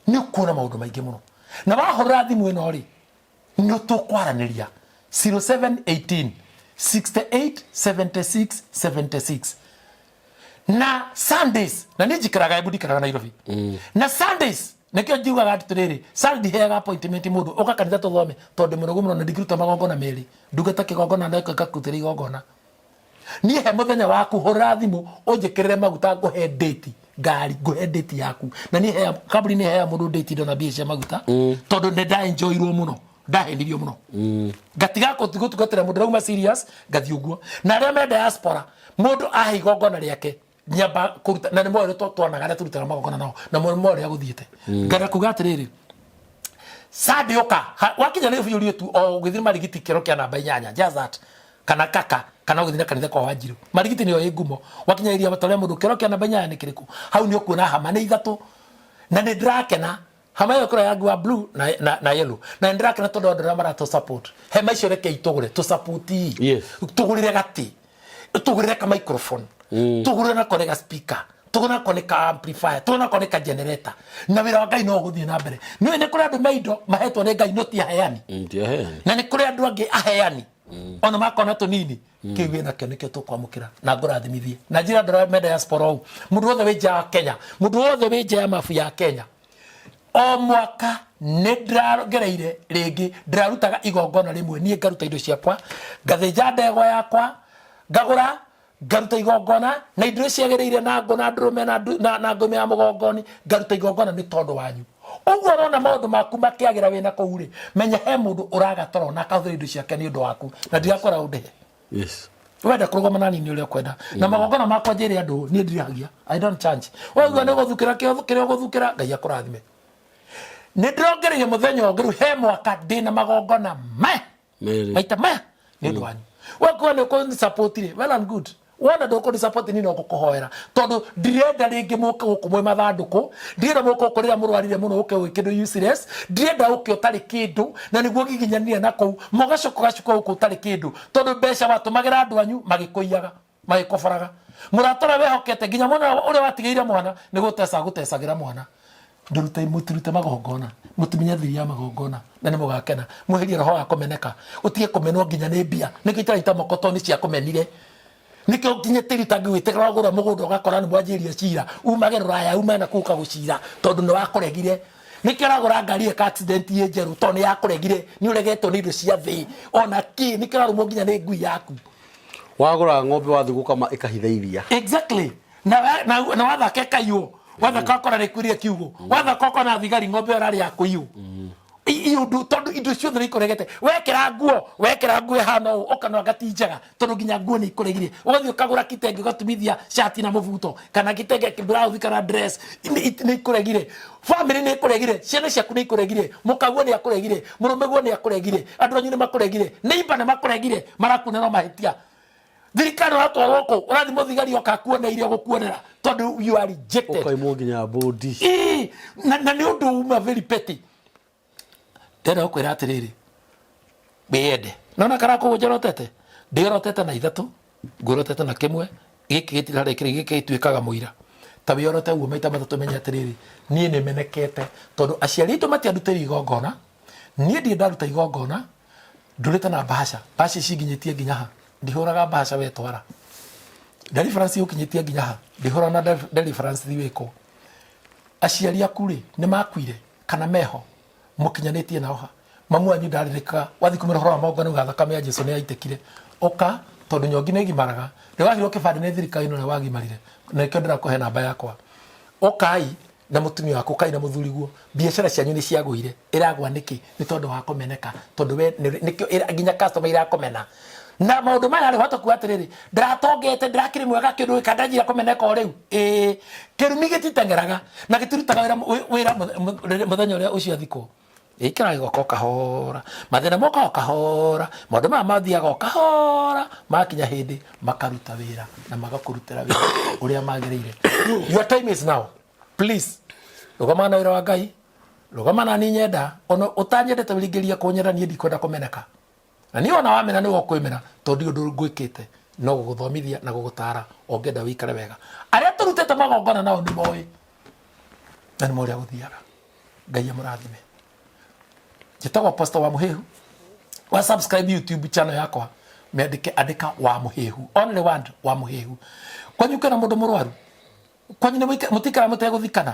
nĩ ũkuona maũndũ maingĩ mũno. Na wahũrĩra thimũ ĩno rĩ, nĩ tũkwaranĩria 0718 68 76 76. Na Sundays, na niĩ njikaraga Embu, ndikaraga Nairobi. Na Sundays, nĩkĩo njiugaga atĩrĩrĩ, Sunday ndiheaga appointment mũndũ, ũka kanitha tũthome, tondũ ndĩ mũnogu mũno na ndingĩruta magongona merĩ. Ndungata kĩgongona na ngakũrutĩra igongona. Niĩ he mũthenya waku, hũrĩra thimũ, ũnjĩkĩrĩre maguta ngũhe date, ngari, ngũhe date yaku. Na niĩ hea, kambuni nĩ heaga mũndũ date ndona mbia cia maguta, tondũ nĩ ndaenjoyirwo mũno, ndahenirio mũno. Ngatiga gũtungatĩra mũndũ rauma serious, ngathiĩ ũguo. Na arĩa me diaspora, mũndũ ahe igongona rĩake, nyamba kũruta, na nĩ moĩ ũrĩa twonaga arĩa tũrutaga magongona nao, na nĩ moĩ ũrĩa gũthiĩte. Ngenda kuga atĩrĩrĩ, Sunday ũka wakinya nĩ biũ tu o ũgĩthiĩ Marigiti kĩoro kĩa namba 8, just that, kana kaka kana ũgĩthiĩ na kanitha kwa Wanjiru. Marigiti nĩyo ĩ ngumo. Wakinya area ta ũrĩa mũndũ kĩoro kĩa namba 8 nĩ kĩrĩkũ, hau nĩ ũkuona hama nĩ ithatũ, na nĩ ndĩrakena hama ĩyo ĩkoragwo ya rangi wa blue na yellow, na nĩ ndĩrakena tondũ andũ arĩa maratũ support hema icio. Reke itũgũre tũ support, tũgũrĩre gatĩ, tũgũrĩre ka microphone, tũgũrĩre nako nĩ ga speaker, tũgũrĩre nako nĩ ka amplifier, tũgũrĩre nako nĩ ka generator, na wĩra wa Ngai no ũgũthiĩ na mbere. Nĩũĩ nĩ kũrĩ andũ me indo mahetwo nĩ Ngai no ti aheani. Ti aheani. Na nĩ kũrĩ andũ angĩ aheani ona makona tũnini. Kĩu wĩ nakĩo nĩkĩo tũkwamũkĩra na ngũrathimithie na njĩra andũ arĩa me diaspora ũũ, mũndũ wothe wĩ nja wa Kenya, mũndũ wothe wĩ nja ya mabu ya Kenya. O mwaka nĩ ndĩragereire rĩngĩ ndĩrarutaga igongona rĩmwe, niĩ ngaruta indo ciakwa, ngathĩnja ndegwa yakwa, ngagũra, ngaruta igongona na indo iria ciagĩrĩire, na ngũ na ndũrũme na ngũme ya mũgongoni, ngaruta igongona nĩ tondũ wanyu. Ũguo ũrona maũndũ maku makĩagĩra wĩna kũu rĩ, menya he mũndũ ũraga toro na akahũthĩra indo ciake nĩ ũndũ waku, na ndirakora ũndĩhe. Wenda kũrũgama na niĩ ũrĩa ũkwenda na magongona makwa, njĩre andũ niĩ ndiragia, I don't charge. Waigua nĩ gũthukĩra kĩrĩa ũgũthukĩra, Ngai akũrathime. Nĩ ndĩrongereire mũthenya ũngĩ, rĩu he mwaka ndĩna magongona maya. Merĩ. Maita maya nĩ ũndũ wanyu. Wakuwa nĩ ũkũni support rĩ, well and good. Wona ndũkũni support, niĩ no ngũkũhoera, tondũ ndirenda rĩngĩ mũke gũkũ mwĩ mathandũkũ, ndirenda mũke gũkũ rĩrĩa mũrwarire mũno ũke gwĩ kĩndũ useless, ndirenda ũke ũtarĩ kĩndũ na nĩguo giginyanire na kũu mũgacoka ũgacuka gũkũ ũtarĩ kĩndũ, tondũ mbeca watũmagĩra andũ anyu magĩkũiyaga, magĩkũboraga, mũrata ũrĩa wehokete, nginya mwana ũrĩa watigĩire mwana nĩ gũteca gũtecagĩra mwana. Ndũrute, mũtirute magongona, mũtimenye thiri ya magongona na nĩ mũgakena. Mweherie roho wa kũmeneka, ũtige kũmenwo nginya nĩ mbia. Nĩkĩo itaraita moko tondũ nĩ ciakũmenire. Nĩkĩo nginya tĩri ũtangĩwĩtĩkĩra, wagũra mũgũnda ũgakora nĩ mwanjĩrĩria cira, umage rũraya ume na kũu ũkagũcira tondũ nĩ wakũregire. Nĩkĩo ũragũra ngari ĩka accident ĩ njerũ tondũ nĩ yakũregire, nĩ ũregetwo nĩ indo cia thĩ ona kĩ. Nĩkĩo ũrarũmwo nginya nĩ ngui yaku. Wagũra ng'ombe, wathiĩ gũkama ĩkahitha iria. Exactly. Na wathaka ĩkaiywo, wathaka ũkora rĩkuirie kiugũ, wathaka ũkona thigari ng'ombe ĩyo ĩrarĩ ya kũiywo. Iũndũ tondũ indo ciothe nĩ ikũregete. Wekĩra nguo, wekĩra nguo ĩhana ũũ, ũkanona anga ti njega tondũ nginya nguo nĩ ikũregire. Ũgathiĩ ũkagũra kitenge, ũgatumithia cati na mũbuto kana kitenge, blouse kana dress, nĩ ikũregire. Family nĩ ikũregire, ciana ciaku nĩ ikũregire, mũkaguo nĩ akũregire, mũrũmeguo nĩ akũregire, andũ anyu nĩ makũregire, neighbor nĩ makũregire, marakuonera mahĩtia. Thirikari ũratwarwo kũ, ũrathiĩ mũthigari oka akuoneire gũkuonera tondũ you are rejected. Ũkaimwo nginya mbũndi. Ĩĩ, na nĩ ũndũ uma very petty. Ndĩrenda gũkwĩra atĩrĩrĩ, wĩyende. Nona karakũgũ njorotete, ndĩorotete na ithatũ, ngũrotete na kĩmwe, gĩkĩ gĩtirarĩ kĩrĩ, gĩkĩ gĩtuĩkaga mũira. Ta wĩorote ũguo maita matatũ, menye atĩrĩrĩ, niĩ nĩ menekete tondũ aciari aitũ matiandutĩire igongona, niĩ ndirĩ ndaruta igongona, ndũrĩte na bahasha, bahasha ici nginyĩtie nginya ha, ndihũraga bahasha wetwara. Deliverance ũkinyĩtie nginya ha, ndihũraga na deliverance thi wĩkwo. Aciari aku rĩ, nĩ makuire kana meho, mũkinyanĩtie nao ha? Mamu wanyu ndarĩrĩkaga wathiĩ kũmwĩra ũhoro wa magongona, uga thakame ya Jesu nĩ yaitĩkire. Ũka tondũ nyongi nĩ ĩgimaraga. Rĩ wahirwo kĩbandĩ nĩ thirikari no nĩ wagimarire, na nĩkĩo ndĩrakũhe namba yakwa. Ũkai na mũtumia waku, ũkai na mũthuriguo. Biacara cianyu nĩ ciagũire, ĩragwa nĩkĩ? Nĩ tondũ wa kũmeneka, tondũ we nĩkĩo nginya customer irakũmena. Na maũndũ maya rĩ, wahota kuga atĩrĩrĩ, ndĩratongete, ndĩrakĩrĩ mwega, kĩndũ gĩka ndanjira kũmeneka o rĩu. Ĩĩ, kĩrumi gĩtiteng'eraga na gĩtirutaga wĩra mũthenya ũrĩa ũcio athikwo. Ĩikara gĩgoka o kahora, mathĩna moka o kahora, maũndũ maya mathiaga o kahora, makinya hĩndĩ makaruta wĩra na magakũrutĩra wĩra ũrĩa magĩrĩire. Your time is now. Please, rũgama na wĩra wa Ngai, rũgama na niĩ nyenda, ona ũtanyendete ũringĩrĩria kũnyenda, niĩ ndikwenda kũmeneka. Na niĩ ona wamena nĩwe ũkwĩmena, tondũ ndirĩ ũndũ ngwĩkĩte no gũgũthomithia na gũgũtara ũngĩenda wĩikare wega. Arĩa tũrutĩte magongona nao nĩ moĩ na nĩ moĩ ũrĩa gũthiaga. Ngai amũrathime. Njĩtagwo Pastor wa Mũhĩhu. Wa subscribe YouTube channel yakwa, mĩandĩke, andĩka wa Mũhĩhu, only one wa Mũhĩhu. Kwanyu kwĩna mũndũ mũrwaru? Kwanyu nĩ mũtikara mũtegũthikana,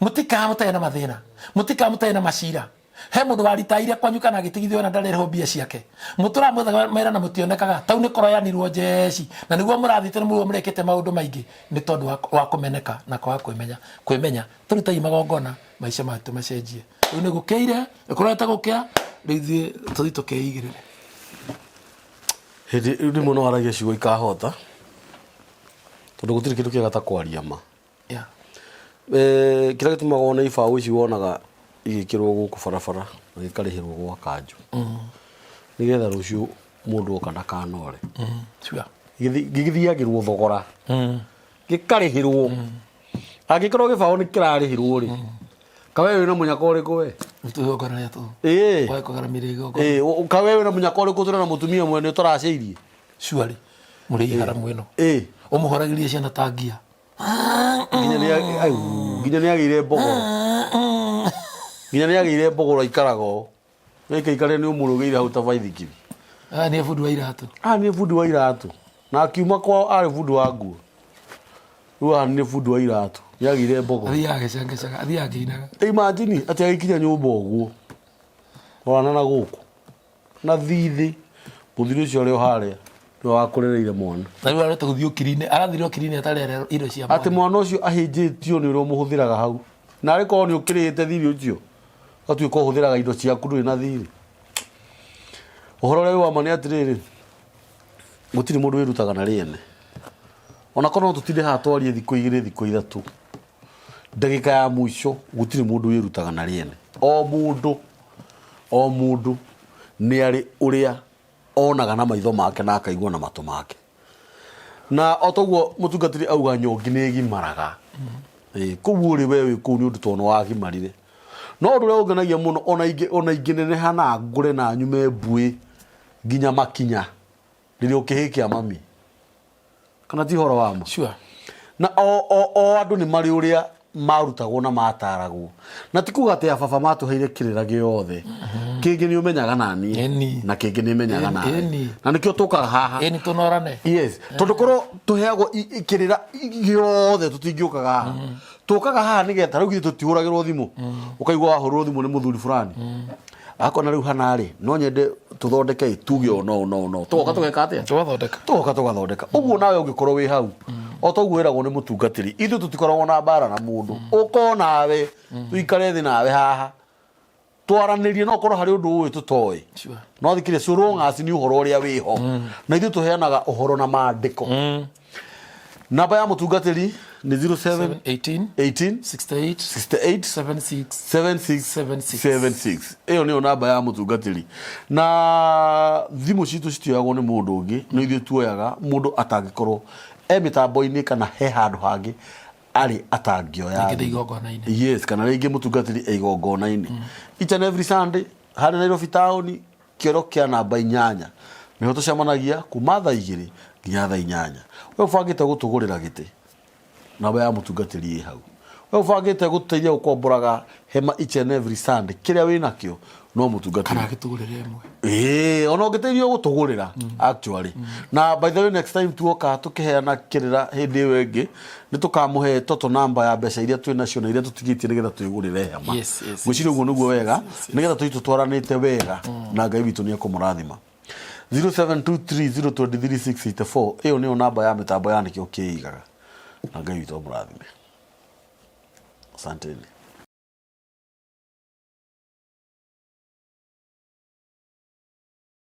mũtikara mũtarĩ na mathĩna, mũtikara mũtarĩ na macira. He mũndũ waritaire kwanyu kana agĩtigithio na ndarĩrĩhwo mbia ciake? Mũtũraga mwethaga mawĩra na mũtionekaga, tau nĩ kũroyanirwo njeci na nĩguo mũrathiĩte, nĩ mũguo mũrekĩte maũndũ maingĩ nĩ tondũ wa kũmeneka na kwaga kwĩmenya. Kwĩmenya, tũrutei magongona maica maitũ macenjie. Rĩu nĩ gũkĩire, nĩ kũrorete gũkĩa, rĩu ithuĩ tũthiĩ tũkeigĩrĩre. Hĩndĩ rĩmwe no waragia ciugo ikahota, tondũ gũtirĩ kĩndũ kĩega ta kwaria ma. Kĩrĩa gĩtũmaga wone ibaũ ici wonaga. Igĩkĩrwo gũkũ barabara na gĩkarĩhĩrwo gwa kanjũ nĩgetha rũciũ mũndũ oka ndakanore. Sure. Gĩgĩthiagĩrwo thogora, gĩkarĩhĩrwo. Angĩkorwo gĩbaũ nĩ kĩrarĩhĩrwo rĩ, kawe wĩna mũnyaka ũrĩkũ we? Tũgongona rĩa tũ. Ĩĩ. Wae kũgaramĩria igongona. Ĩĩ, kawe wĩna mũnyaka ũrĩkũ tũrĩ na mũtumia mwene ũtaracĩirie? Surely. Mũrĩ iharamu ĩno. Ĩĩ. Ũmũhoragĩrie ciana ta ngia. Nginya nĩ au, nginya nĩ agĩire mbogoro. Nginya nĩ agĩire mbogoro aikaraga ũũ. Gĩkĩ nĩ ũmũrũgĩire hau ta baithikiri. Aya nĩ bundi wa iratũ. Aya nĩ bundi wa iratũ. Na akiuma kwao arĩ bundi wa nguo. Rĩu haha nĩ bundi wa iratũ. Nĩ agĩire mbogoro. Athiaga agĩcangacaga, athiaga akĩinaga. Imagine atĩ agĩkinya nyũmba ũguo. Rorana na gũkũ. Na thithĩ. Mũthuri ũcio ũrĩ o harĩa. Nĩwe wakũrereire mwana. Na rĩu arenda gũthiĩ ũkiri-inĩ, arathire ũkiri-inĩ atarĩ irio cia mwana. Atĩ mwana ũcio ahĩnjĩtio nĩ ũrĩa ũmũhũthĩraga hau. Na arĩ korwo nĩ ũkĩrĩhĩte thirĩ ũcio. Ũgatuĩka ũhũthĩraga indo ciaku ndũrĩ na thirĩ. Ũhoro ũrĩa wĩ wa ma nĩ atĩrĩrĩ, gũtirĩ mũndũ wĩrutaga na rĩene. Ona korwo no tũtinde haha twarie thikũ igĩrĩ thikũ ithatũ, ndagĩka ya mũico gũtirĩ mũndũ wĩrutaga na rĩene. O mũndũ, o mũndũ nĩ arĩ ũrĩa onaga na maitho make na akaigua na matũ make. Na o toguo mũtungatĩri auga nyongi nĩ ĩgimaraga. Ĩĩ, kũu ũrĩ we wĩ kũu nĩ ũndũ tondũ nĩ wagimarire. No ũndũ ũrĩa ũngenagia mũno ona ingĩ ona ingĩneneha na ngũre na nyume mbuĩ nginya makinya rĩrĩa ũkĩhĩ kĩa mami. Kana ti ũhoro wa ma? Sure. Na o andũ nĩ marĩ ũrĩa marutagwo na mataragwo. Na ti kuga atĩ ababa matũheire kĩrĩra gĩothe. Kĩngĩ nĩ ũmenyaga na niĩ Ĩni. na kĩngĩ nĩ menyaga nawe. Ĩni. Na nĩkĩo tũkaga haha. Ĩni tũnorane. Yes, tondũ korwo tũheagwo kĩrĩra gĩothe tũtingĩũkaga haha. Tũkaga haha nĩgetha rĩu githĩ tũtihũragĩrwo thimũ. Ũkaigua wahũrĩrwo thimũ nĩ mũthuri fulani. Akona rĩu hana rĩ, no nyende tũthondeke ĩ, tuge ũũ na ũũ na ũũ na ũũ. Tũgoka tũgeka atĩa? Tũgathondeka. Tũgoka tũgathondeka. Ũguo nawe ũngĩkorwo wĩ hau, o ta ũguo wĩragwo nĩ mũtungatĩri, ithuĩ tũtikoragwo na mbara na mũndũ. Ũka o nawe, tũikare thĩ nawe haha. Twaranĩrie no ũkorwo harĩ ũndũ ũĩ tũtoĩ. Sure. No thikĩrĩria so long as nĩ ũhoro ũrĩa wĩho. Na ithuĩ tũheanaga ũhoro na maandĩko. Namba ya mũtungatĩri nĩ 07 18 18 68 68 76 76 76. 76. Ĩyo nĩyo namba ya mũtungatĩri. Na thimũ citũ citioyagwo nĩ mũndũ ũngĩ, no ithuĩ tuoyaga mũndũ atangĩkorwo e mĩtambo-inĩ kana he handũ hangĩ arĩ atangĩoya. Rĩngĩ ndĩ igongona-inĩ. Yes, kana rĩngĩ mũtungatĩri e igongona-inĩ. Each and every Sunday harĩ Nairobi town kĩoro kĩa namba 8 nĩho tũcemanagia kuma thaa 2 nginya thaa 8. We ũbangĩte gũtũgũrĩra gĩtĩ, namba ya mũtungatĩri ĩ hau. We ũbangĩte gũtũteithia gũkomboraga hema each and every Sunday, kĩrĩa wĩnakĩo no mũtungatĩri. Kana agĩtũgũrĩre ĩmwe. Ĩĩ, ona ũngĩteithio gũtũgũrĩra actually. Na by the way next time tuoka tũkĩheana kĩrĩra hĩndĩ ĩyo ĩngĩ nĩ tũkamũhe total number ya mbeca iria twĩ nacio na iria tũtigĩtie nĩgetha twĩgũrĩre hema. Yes, Ngwĩciria ũguo nĩguo wega nĩgetha tũthiĩ tũtwaranĩte wega na Ngai witũ nĩ ekũmũrathima. 0723023684 ĩyo nĩyo namba ya mĩtambo ya nĩkĩo kĩigaga na Ngai witũ amũrathime. Asanteni.